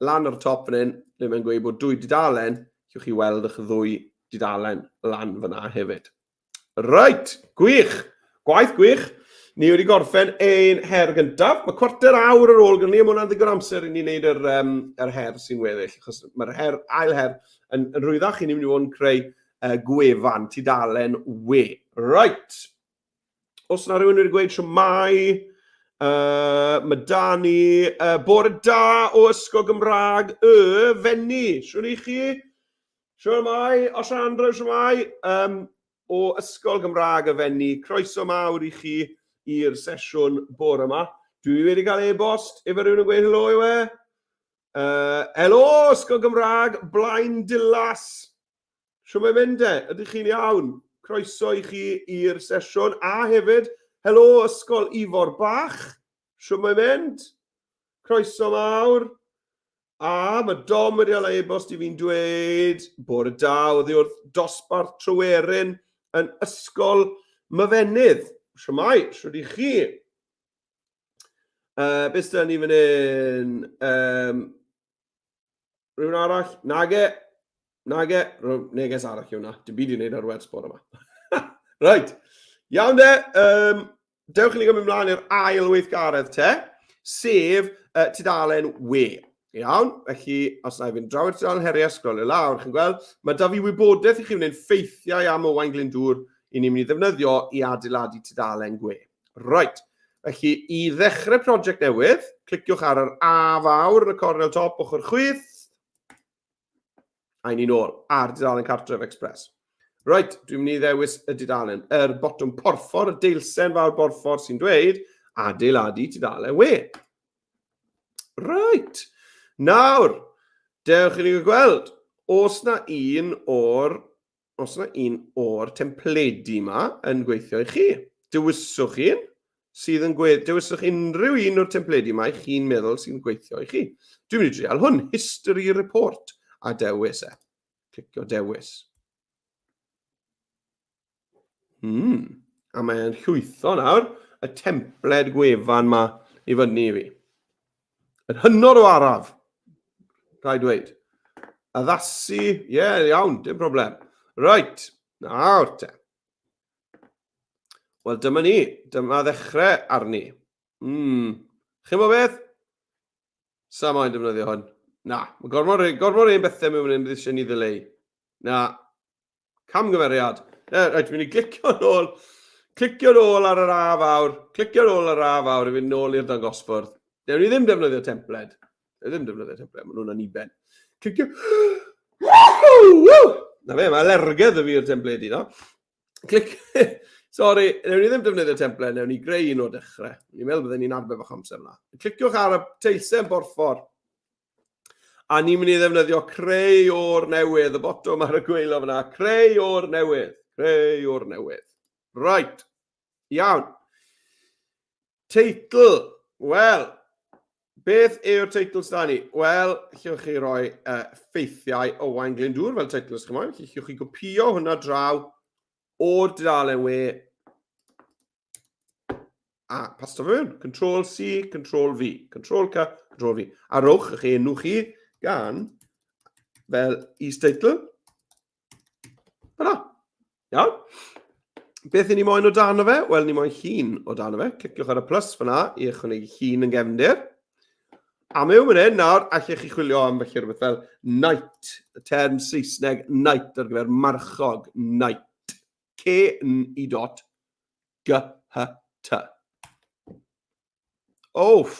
lan ar y top fan hyn, le mae'n gweud bod dwy dudalen, allwch chi weld eich ddwy dudalen lan fyna hefyd. Reit, gwych. Gwaith gwych. Ni wedi gorffen ein her gyntaf. Mae cwarter awr ar ôl gyda ni, a mae hwnna'n ddigon amser i ni wneud yr, um, yr her sy'n weddill, achos mae'r her, ail her yn, yn rhwyddach i ni mynd i fod yn creu gwefan, tudalen we. Reit. Os yna rhywun wedi gweud siwmai, mae da ni bore da o Ysgol Gymraeg y Fenni. Siwn i chi? Siwmai, os Andrew, siwmai. O Ysgol Gymraeg y Fenni, croeso mawr i chi i'r sesiwn bore yma. Dwi wedi cael e-bost efo rhywun yn gweud helo yw e. Helo, Ysgol Gymraeg, Blaen Dilas. Shwmae mae'n mynd e? Ydych chi'n iawn? Croeso i chi i'r sesiwn a hefyd, helo Ysgol Ifor Bach. Shwmae mae'n mynd? Croeso mawr. A mae Dom wedi cael e-bost i fi'n dweud bore da oddi wrth dosbarth Tryweryn yn Ysgol Myfenydd. Shwmae, shwd i chi? Beth sydd ni fan hyn? Rhywun arall? Nage. Nage. Neges arall yw hwnna. Dim byd i wneud ar wers bore yma. Right. Iawn de. Dewch i ni gymryd mlaen i'r ail weithgaredd te, sef tudalen we. Iawn, felly os na i fynd draw i'r tudalen heriau, sgrolio lawr, chi'n gweld, mae da fi wybodaeth i chi wneud ffeithiau am Owain Glyndŵr i ni'n mynd i ddefnyddio i adeiladu tudalen gwe. Right, felly i ddechrau prosiect newydd, cliciwch ar yr A fawr yn y cornel top ochr chwith, a i ni'n ôl ar dudalen Cartref Express. Right, dwi'n mynd i ddewis y dudalen, yr botwm porffor, y deilsen fawr borffor sy'n dweud adeiladu tudalen we. Right, nawr, dewch i ni gweld, os na un o'r os yna un o'r templedi yma yn gweithio i chi. Dewiswch un sydd yn gwe... Dewiswch unrhyw un o'r templedi yma i chi'n meddwl sy'n gweithio i chi. Dwi'n mynd i drial hwn, History Report, a dewis e. Clicio dewis. A mae'n llwytho nawr y templed gwefan ma i fyny i fi. Yn hynod o araf, rhaid dweud. Addasu, ie, yeah, iawn, dim problem. Right, nawr te. Wel, dyma ni, dyma ddechrau arni. Chi'n bod beth? Sa moyn defnyddio hwn. Na, mae gormod, gormod un bethau mewn hyn bydd eisiau ni ddileu. Na, Camgymeriad. E, reit, dwi'n mynd i glicio nôl. Clicio nôl ar yr A fawr. Clicio nôl ar yr A fawr i fynd nôl i'r dangosfwrdd. Newn ni ddim defnyddio templed. Newn ni ddim defnyddio templed, maen nhw'n aniben. Clicio... Na fe, mae alergedd y fi i'r templedi, no? Clic... Sorry, newn ni ddim defnyddio templed, newn ni greu un o'r dechrau. Ni'n meddwl byddwn ni'n arbed bach amser yna. Cliciwch ar y teisen borffor. A ni'n mynd i ddefnyddio creu o'r newydd, y botwm ar y gweilo fyna. Creu o'r newydd. Creu o'r newydd. Right. Iawn. Teitl. Wel, beth yw'r teitl sydd ni? Wel, llwch chi roi ffeithiau Owain Glyndŵr fel teitl os chi moyn. Llwch chi gopio hwnna draw o'r dudalen we a pasto fe mewn. Control C, Control V. Control C, Control V. A rowch eich enw chi gan fel is-deitl. Yna. Iawn. Beth i ni moyn o dan o fe? Wel, ni moyn llun o dan o fe. Cliciwch ar y plus fyna i ychwanegu llun yn gefndir. A mewn fan hyn nawr, allech chi chwilio am felly rhywbeth fel knight, y term Saesneg knight ar gyfer marchog, knight. K-N-I dot G-H-T. Off,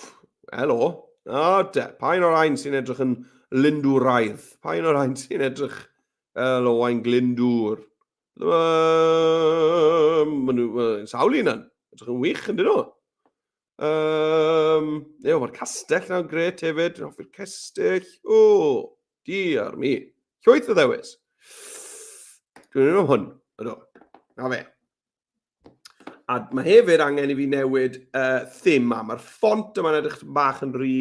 helo. O, de, pa un o'r rhain sy'n edrych yn lindwraidd? Pa un o'r rhain sy'n edrych fel Owain Glyndŵr? Maen nhw'n sawl un yn. Edrych yn wych, yn dyn nhw? Ie, mae'r castell na'n gret hefyd. Dwi'n hoffi'r cestyll. O, diar mi. Llwyth o ddewis. Dwi'n mynd am hwn. Ydw. Na fe. A mae hefyd angen i fi newid thema. Mae'r ffont yma'n edrych bach yn rhy...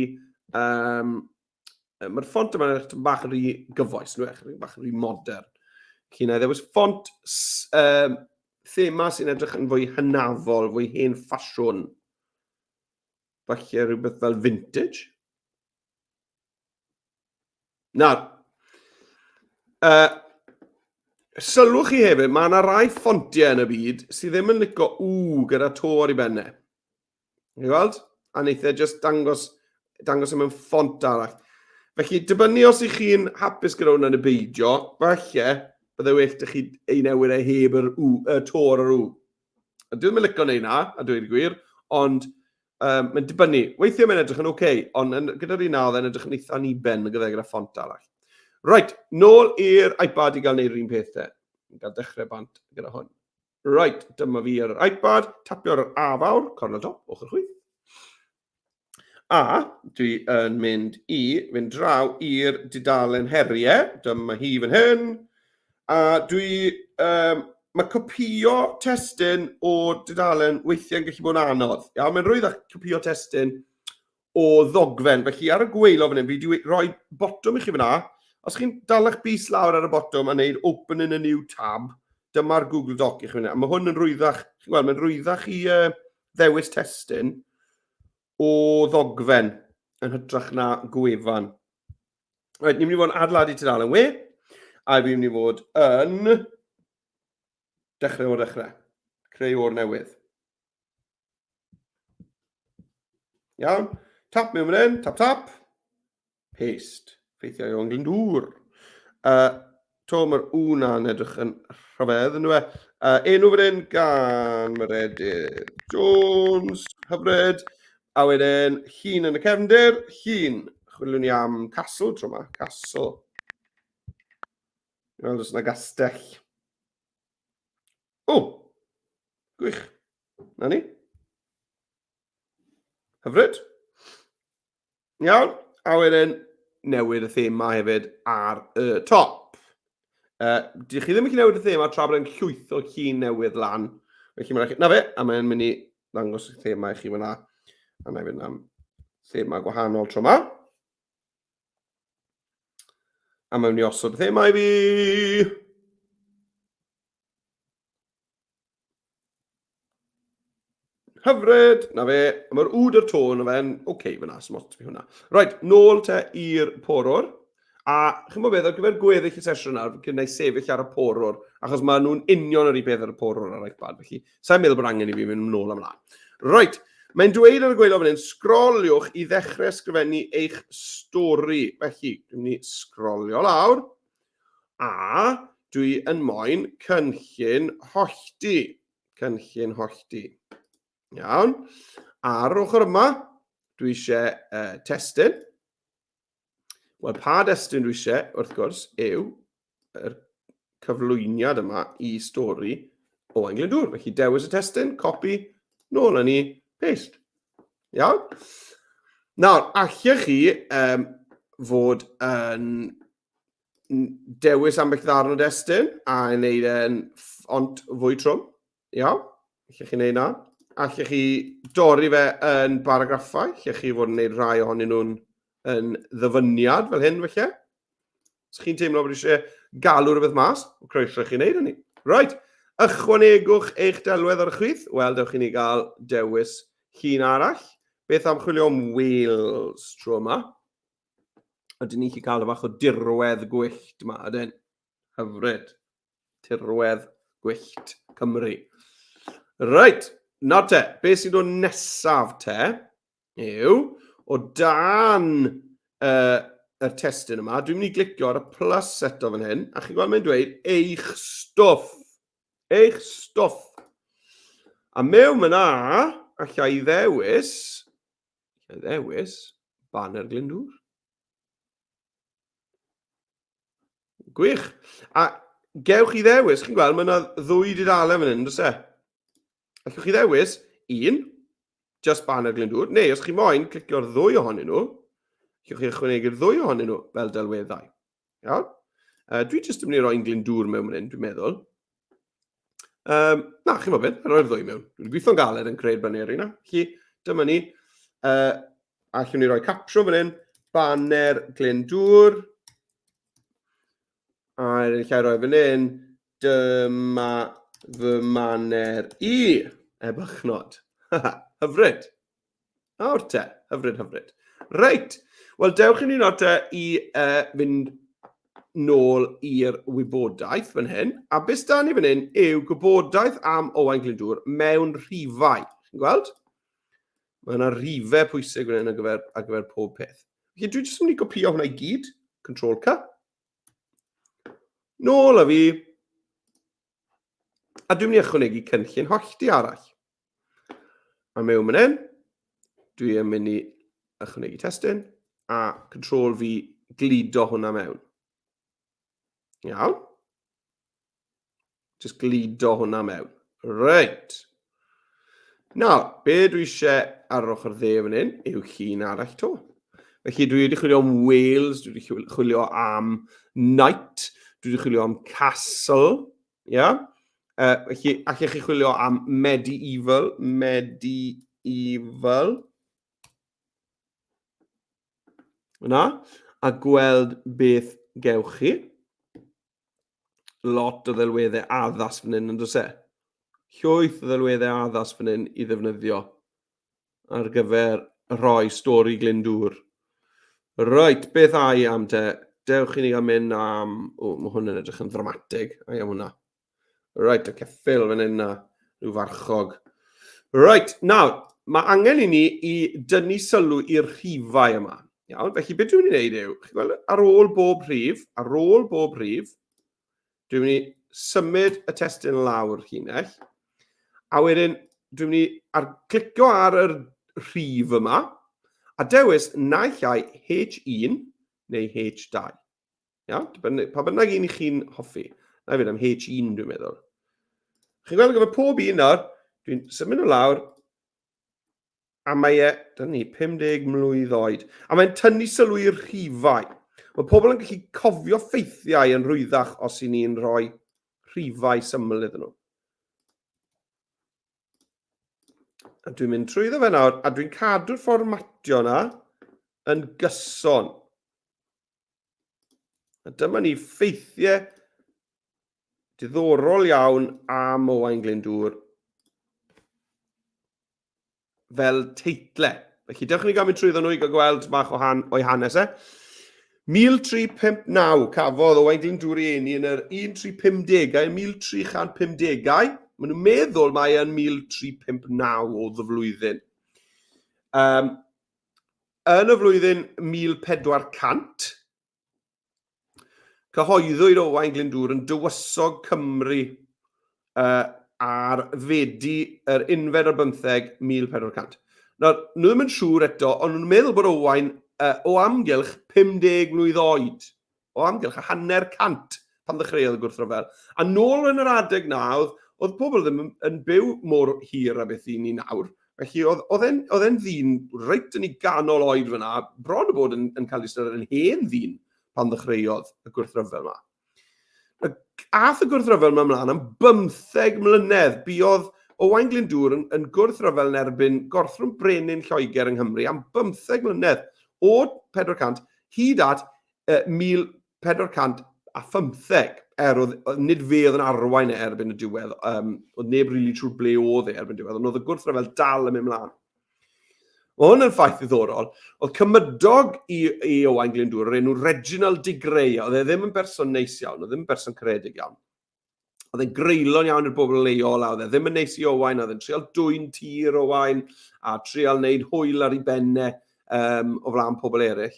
Mae'r ffont yma'n edrych bach yn rhy gyfoes, nhw edrych bach yn rhy modern. Felly na i ddewis ffont thema sy'n edrych yn fwy hynafol, fwy hen ffasiwn. Falle rhywbeth fel vintage. Nawr, Sylwch chi hefyd, mae yna rai ffontiau yn y byd sydd ddim yn licio U gyda to ar ei benne. Chi'n gweld? A wneith e just dangos, dangos e mewn ffont arall. Felly, dibynnu os ych chi'n hapus gyda hwnna neu beidio, falle bydde well dych chi ei newid e heb yr U, y to ar yr U. A dwi ddim yn licio neud na, a dweud y gwir, ond mae'n dibynnu. Weithiau mae'n edrych yn oce, okay, ond yn, gyda'r un oedd e'n edrych yn eitha niben gyda gyda ffont arall. Right, nôl i'r iPad i gael neud yr un peth te. Gael dechrau bant gyda hwn. Right, dyma fi ar yr iPad, tapio ar yr A fawr, cornel top, ochr chwith. A dwi yn mynd i fynd draw i'r dudalen heriau, dyma hi fan hyn, a dwi, mae copïo testun o dudalen weithiau'n gallu bod yn anodd. Iawn, mae'n rhwydd copïo testun o ddogfen. Felly ar y gwaelod fan hyn, fi wedi rhoi botwm i chi fyna. Os chi'n dal eich bys lawr ar y botwm a wneud open in a new tab, dyma'r Google Doc i chi fyna. A mae hwn yn rwyddach, chi'n gweld, mae'n rwyddach i ddewis testun o ddogfen yn hytrach na gwefan. Reit, ni'n mynd i fod yn adeiladu tudalen we, a fi'n mynd i fod yn dechrau o'r dechrau, creu o'r newydd. Iawn. Tap mewn fan hyn, tap tap. Paste. Ffeithiau o'n Glyndŵr. To, mae'r U na'n edrych yn rhyfedd, yn dwi? Enw fan hyn gan Meredydd Jones, hyfryd. A wedyn, llun yn y cefndir, llun. Chwiliwn ni am castle tro yma, castle. Wel, oes yna gastell. O! Gwych. Na ni. Hyfryd. Iawn. A wedyn, newid y thema hefyd ar y top. Dych chi ddim yn gallu newid y thema tra bod e'n llwytho llun newydd lan. Felly mae'n rhaid... Na fe, a mae'n mynd i ddangos y thema i chi fyna. A na i fynd am thema gwahanol tro yma. A mae'n mynd i osod y thema i fi. Hyfryd! Na fe, mae'r wd a'r tôn o fe'n oce okay fyna, sy'n lot fi hwnna. Reit, nôl te i'r porwr. A chi'n bod beth, ar gyfer gweddill y sesiwn nawr, fi'n gwneud sefyll ar y porwr, achos maen nhw'n union yr un peth ar y porwr ar iPad, felly sa'n meddwl bod angen i fi fynd nôl am ymlaen. Reit, mae'n dweud ar y gwaelod fan hyn, sgroliwch i ddechrau ysgrifennu eich stori. Felly, dwi'n mynd i sgrolio lawr, A dwi yn moyn cynllun hollti. Cynllun hollti. Iawn. Ar ochr yma, dwi eisiau testun. Wel, pa destun dwi eisiau, wrth gwrs, yw yr cyflwyniad yma i stori Owain Glyndŵr. Felly dewis y testun, copy, nôl â ni, paste. Iawn? Nawr, allech chi fod yn dewis ambell ddarn o destun a ei wneud e'n ffont fwy trwm. Iawn? Allech chi wneud na. Allech chi dorri fe yn baragraffau. Allech chi fod yn gwneud rhai ohonyn nhw'n yn ddyfyniad fel hyn, felly. Os chi'n teimlo bod eisiau galw rhywbeth mas, croeso i chi wneud hynny. Right, ychwanegwch eich delwedd ar y chwith. Wel, dewch i ni gael dewis llun arall. Beth am chwilio am Wales tro yma? Ydyn ni'n gallu cael y bach o dirwedd gwyllt yma, ydyn? Hyfryd. Tirwedd gwyllt Cymru. Reit, nawr te, beth sy'n dod nesaf te yw, o dan yr testun yma, dwi'n mynd i glicio ar y plus eto fan hyn, a chi'n gweld mae'n dweud eich stwff. Eich stwff. A mewn fyna, allai i ddewis, allai ddewis Baner Glyndŵr. Gwych. A gewch chi ddewis, chi'n gweld, mae yna ddwy dudalen fan hyn, does e? Allwch chi ddewis un, just Baner Glyndŵr, neu os chi moyn, clicio'r ddwy ohonyn nhw, allwch chi ychwanegu'r ddwy ohonyn nhw fel delweddau. Iawn? Dwi jyst yn mynd i roi un Glyndŵr mewn fan hyn, dwi'n meddwl. Na, chi'n bod beth, rhoi'r ddwy mewn. Dwi'n gweithio'n galed yn creu'r baneri yna. Felly, dyma ni. Allwn ni roi capsiwn fan hyn, Baner Glyndŵr. A allai roi fan hyn, dyma fy maner i, ebychnod. Hyfryd. Nawr te, hyfryd, hyfryd. Reit, wel dewch i ni nawr te i fynd nôl i'r wybodaeth fan hyn, a beth da ni fan hyn yw gwybodaeth am Owain Glyndŵr mewn rhifau. Chi'n gweld? Mae yna rhifau pwysig fan hyn ar gyfer, ar gyfer pob peth. Felly dwi jyst yn mynd i gopio hwnna i gyd. Control C. Nôl â fi. A dwi'n mynd i ychwanegu cynllun hollti arall. A mewn fan hyn, dwi yn mynd i ychwanegu testun a Control V gludo hwnna mewn. Iawn. Just gludo hwnna mewn. Reit. Nawr, be dwi eisiau ar yr ochr dde fan hyn yw llun arall to. Felly dwi wedi chwilio am Wales, dwi wedi chwilio am Knight, dwi wedi chwilio am Castle, ia? Yeah? Felly, allech chi chwilio am Medieval, Medieval. Yna, a gweld beth gewch chi. Lot o ddelweddau addas fan hyn, yn does e? Llwyth o ddelweddau addas fan hyn i ddefnyddio ar gyfer rhoi stori Glyndŵr. Reit, beth ai am te? Dewch i ni gael mynd am... O, mae hwn yn edrych yn ddramatig. Ai am hwnna. Reit, y ceffyl fan hyn na, rhyw farchog. Reit, nawr, mae angen i ni i dynnu sylw i'r rhifau yma. Iawn, felly beth dwi'n mynd i wneud yw, chi'n gweld, ar ôl bob rhif, ar ôl bob rhif, dwi'n mynd i symud y testun lawr llinell, a wedyn dwi'n mynd i ar, clicio ar yr rhif yma, a dewis naill ai H1 neu H2. Iawn? Dibynnu, pa bynnag un i chi'n hoffi. Na i fynd am H1, dwi'n meddwl. Chi'n gweld gyfer pob un nawr, dwi'n symud nhw lawr, a mae e, dyna ni, 50 mlwydd oed. A mae'n tynnu sylw i'r rhifau. Mae pobl yn gallu cofio ffeithiau yn rhwyddach os i ni'n rhoi rhifau syml iddyn nhw. A dwi'n mynd trwyddo fe nawr, a dwi'n cadw'r fformatio yna yn gyson. A dyma ni ffeithiau diddorol iawn am Owain Glyndŵr fel teitle. Felly, dewch i ni gael mynd trwyddo nhw i gael gweld bach o han, o'i hanes e. 1359 cafodd Owain Glyndŵr ei eni yn yr 1350au, 1350au. Maen nhw'n meddwl mai yn 1359 oedd y flwyddyn. Um, Yn y flwyddyn 1400, cyhoeddwyd Owain Glyndŵr yn dywysog Cymru uh, ar Fedi yr unfed ar bymtheg 1400. Nawr, nhw ddim yn siŵr eto, ond nhw'n meddwl bod Owain uh, o amgylch 50 mlwydd oed. o amgylch y hanner cant pan ddechreuodd y gwrthryfel. A nôl yn yr adeg na, oedd, oedd pobl ddim yn, yn byw mor hir a beth i ni nawr. Felly oedd, oedd e'n, oedd e'n ddyn reit yn ei ganol oed fyna, bron o bod yn, yn cael ei ystyried yn hen ddyn pan ddechreuodd y gwrthryfel yma. Ath y gwrthryfel yma ymlaen am bymtheg mlynedd. Buodd Owain Glyndŵr yn, yn gwrthryfel yn erbyn gorthrwm brenin Lloegr yng Nghymru am bymtheg mlynedd, o 400 hyd at 1415, er oedd, nid fe oedd yn arwain e erbyn y diwedd, um, oedd neb rili really siŵr ble oedd e erbyn diwedd, ond oedd y gwrthryfel dal yn mynd mlaen. Mae hwn yn ffaith ddiddorol. Oedd cymydog i, i Owain Glyndŵr o'r enw Reginald de Grey, oedd e ddim yn berson neis iawn, oedd ddim yn berson caredig iawn. Oedd e'n greulon iawn i'r bobl leol, a oedd e ddim yn neis i Owain, oedd e'n trial dwyn tir Owain, a trial wneud hwyl ar ei benne um, o flaen pobl eraill.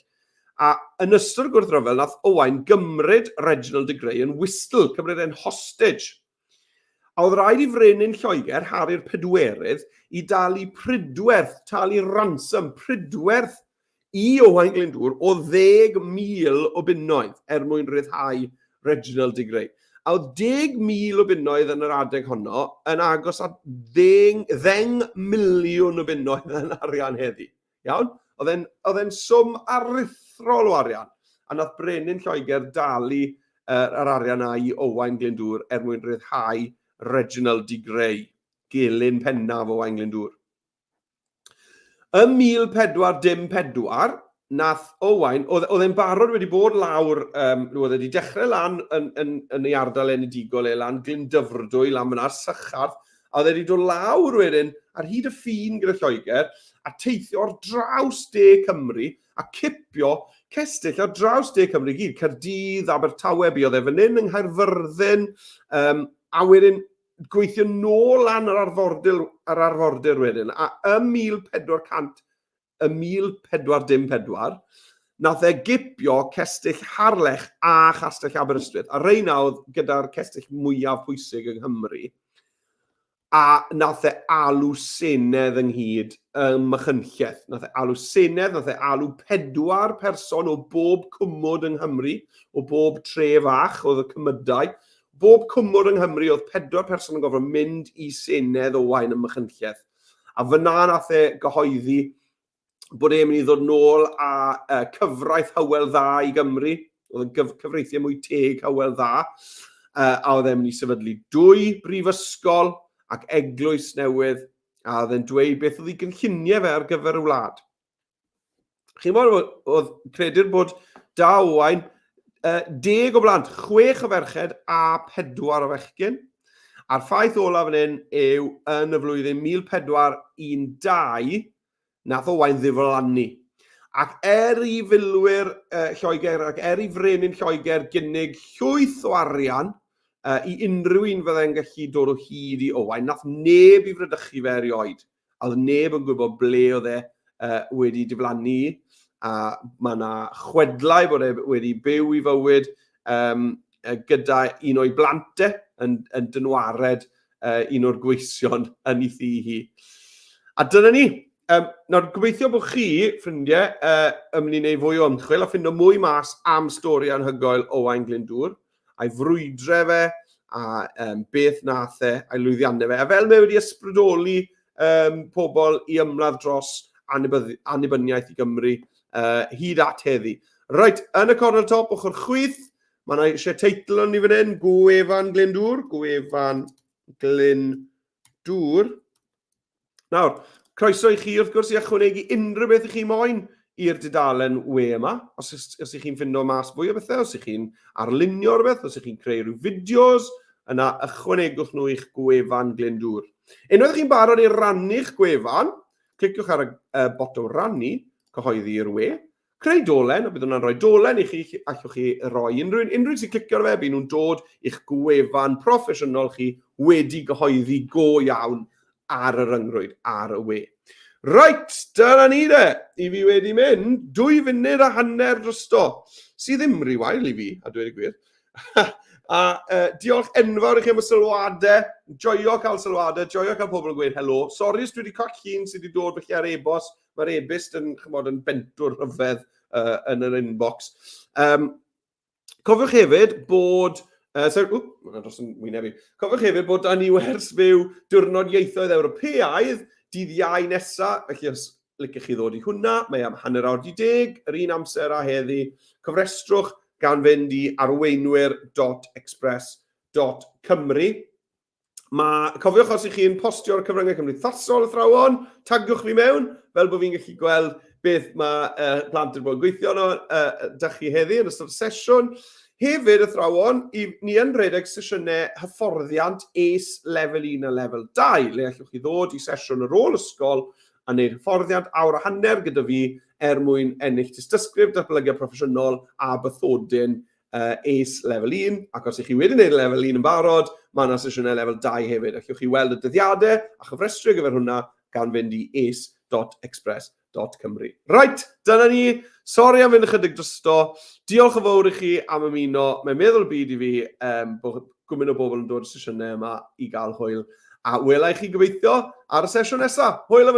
A yn ystod y gwrthryfel, nath Owain gymryd Reginald de Grey yn wystl, cymryd e'n hostage. A oedd rhaid i frenin Lloegr, Harri'r Pedwerydd, i dalu pridwerth, talu ransom, pridwerth i Owain Glyndŵr o 10,000 o bunnoedd er mwyn rhyddhau Reginald de Grey. A oedd 10,000 o bunnoedd yn yr adeg honno yn agos at ddeng, ddeng miliwn o bunnoedd yn arian heddi. Iawn? Oedd e'n, oedd e'n swm aruthrol o arian. A nath Brenin Lloegr dalu uh, yr arian na i Owain Glyndŵr er mwyn rhyddhau Reginald de Grey, gelyn pennaf Owain Glyndŵr. Ym 1414, nath Owain, oedd, oedd e'n barod wedi bod lawr, um, oedd e wedi dechrau lan yn, yn, yn ei ardal enedigol e, lan Glyndyfrdwy, lan fyna, Sycharth, a oedd e wedi dod lawr wedyn ar hyd y ffin gyda Lloegr, a teithio ar draws De Cymru a cipio cestyll ar draws De Cymru i gyd, Caerdydd, Abertawe, buodd e fan hyn yng Nghaerfyrddin, um, a wedyn gweithio nôl lan yr arfordir, yr arfordir wedyn, a ym 1400, ym 1404, nath e gipio cestyll Harlech a Chastell Aberystwyth, a reina oedd gyda'r cestyll mwyaf pwysig yng Nghymru. A nath e alw senedd ynghyd ym Machynlleth. Nath e alw senedd, nath e alw pedwar person o bob cwmwd yng Nghymru, o bob tre fach oedd y cymydau. Bob cwmwd yng Nghymru oedd pedwar person yn gorfod mynd i senedd Owain ym Machynlleth. A fyna nath e gyhoeddi bod e'n mynd i ddod nôl â uh, cyfraith Hywel Dda i Gymru, oedd yn gyf cyfreithiau mwy teg Hywel Dda, uh, a oedd e'n mynd i sefydlu dwy brifysgol ac eglwys newydd, a oedd e'n dweud beth oedd ei gynlluniau fe ar gyfer y wlad. Chi'n bod, oedd credir bod da Owain uh, deg o blant, chwech o ferched a pedwar o fechgyn. A'r ffaith olaf fan hyn yw yn y flwyddyn 1412, nath Owain ddiflannu. Ac er i filwyr uh, Lloegr ac er i frenin Lloegr gynnig llwyth o arian uh, i unrhyw un fyddai'n gallu dod o hyd i Owain, nath neb i frydychu fe erioed. A oedd neb yn gwybod ble oedd e uh, wedi diflannu, a mae yna chwedlau bod e wedi byw i fywyd um, gyda un o'i blant e yn, yn dynwared uh, un o'r gweision yn ei thŷ hi. A dyna ni. Um, nawr, gobeithio bod chi, ffrindiau, uh, yn mynd i wneud fwy o ymchwil a ffindo mwy mas am stori anhygoel Owain Glyndŵr. a'i frwydre fe, a um, beth nath e, a'i lwyddiannau fe. A fel mae wedi ysbrydoli um, pobl i ymladd dros annibyniaeth i Gymru uh, hyd at heddi. Reit, yn y cornel top, ochr chwith, mae yna eisiau teitl yn ni fan hyn, Gwefan Glyndŵr, Gwefan Glyndŵr. Nawr, croeso i chi wrth gwrs i ychwanegu unrhyw beth i chi moyn i'r dudalen we yma. Os, os, os ych chi'n ffindo mas fwy o bethau, os ych chi'n arlunio rhywbeth, os ych chi'n creu rhyw fideos, yna ychwanegwch nhw i'ch gwefan Glyndŵr. Unwaith ych chi'n barod i rannu'ch gwefan, cliciwch ar y uh, botwm rannu, cyhoeddi i'r we, Creu dolen, a bydd hwnna'n rhoi dolen i chi, allwch chi roi unrhyw un, unrhyw un sy'n clicio ar fe, bydd nhw'n dod i'ch gwefan proffesiynol chi wedi gyhoeddi go iawn ar y ryngrwyd, ar y we. Reit, dyna ni de. I fi wedi mynd dwy funud a hanner drosto, sydd ddim rhy wael i fi, a dweud y gwir. a uh, diolch enfawr i chi am y sylwadau. Joio cael sylwadau, joio cael pobl yn gweud helo. Sori os dwi wedi colli un sydd wedi dod felly ar e-bost. Mae'r e-byst yn, chymod, yn bentwr rhyfedd uh, yn yr inbox. Um, cofiwch hefyd bod... Uh, so, wp, mae'n dros yn wyneb i. Cofiwch hefyd bod da ni wers fyw Diwrnod Ieithoedd Ewropeaidd dydd Iau nesa, felly os licech chi ddod i hwnna, mae am hanner awr di deg, yr un amser a heddi. Cofrestrwch gan fynd i arweinwyr.express.cymru. Mae, cofiwch os ych chi'n postio ar y cyfryngau cymdeithasol athrawon, tagiwch fi mewn, fel bod fi'n gallu gweld beth mae uh, plant yn bod yn gweithio arno uh, dych chi heddi yn ystod y sesiwn. Hefyd, athrawon, i, ni yn rhedeg sesiynau hyfforddiant ACE lefel 1 a lefel 2, le allwch chi ddod i sesiwn ar ôl ysgol a wneud hyfforddiant awr a hanner gyda fi er mwyn ennill tystysgrif datblygiad proffesiynol a bathodyn uh, ACE lefel 1, ac os ych chi wedi gwneud lefel 1 yn barod, mae yna sesiynau lefel 2 hefyd. Allwch chi weld y dyddiadau a chyfrestru ar gyfer hwnna gan fynd i ace.express.cymru. Right, dyna ni. Sori am fynd ychydig drosto. Diolch yn fawr i chi am ymuno. Mae'n meddwl y byd i fi um, bod gwmyn o bobl yn dod i'r sesiynau yma i gael hwyl. A wela i chi gobeithio ar y sesiwn nesaf. Hwyl am y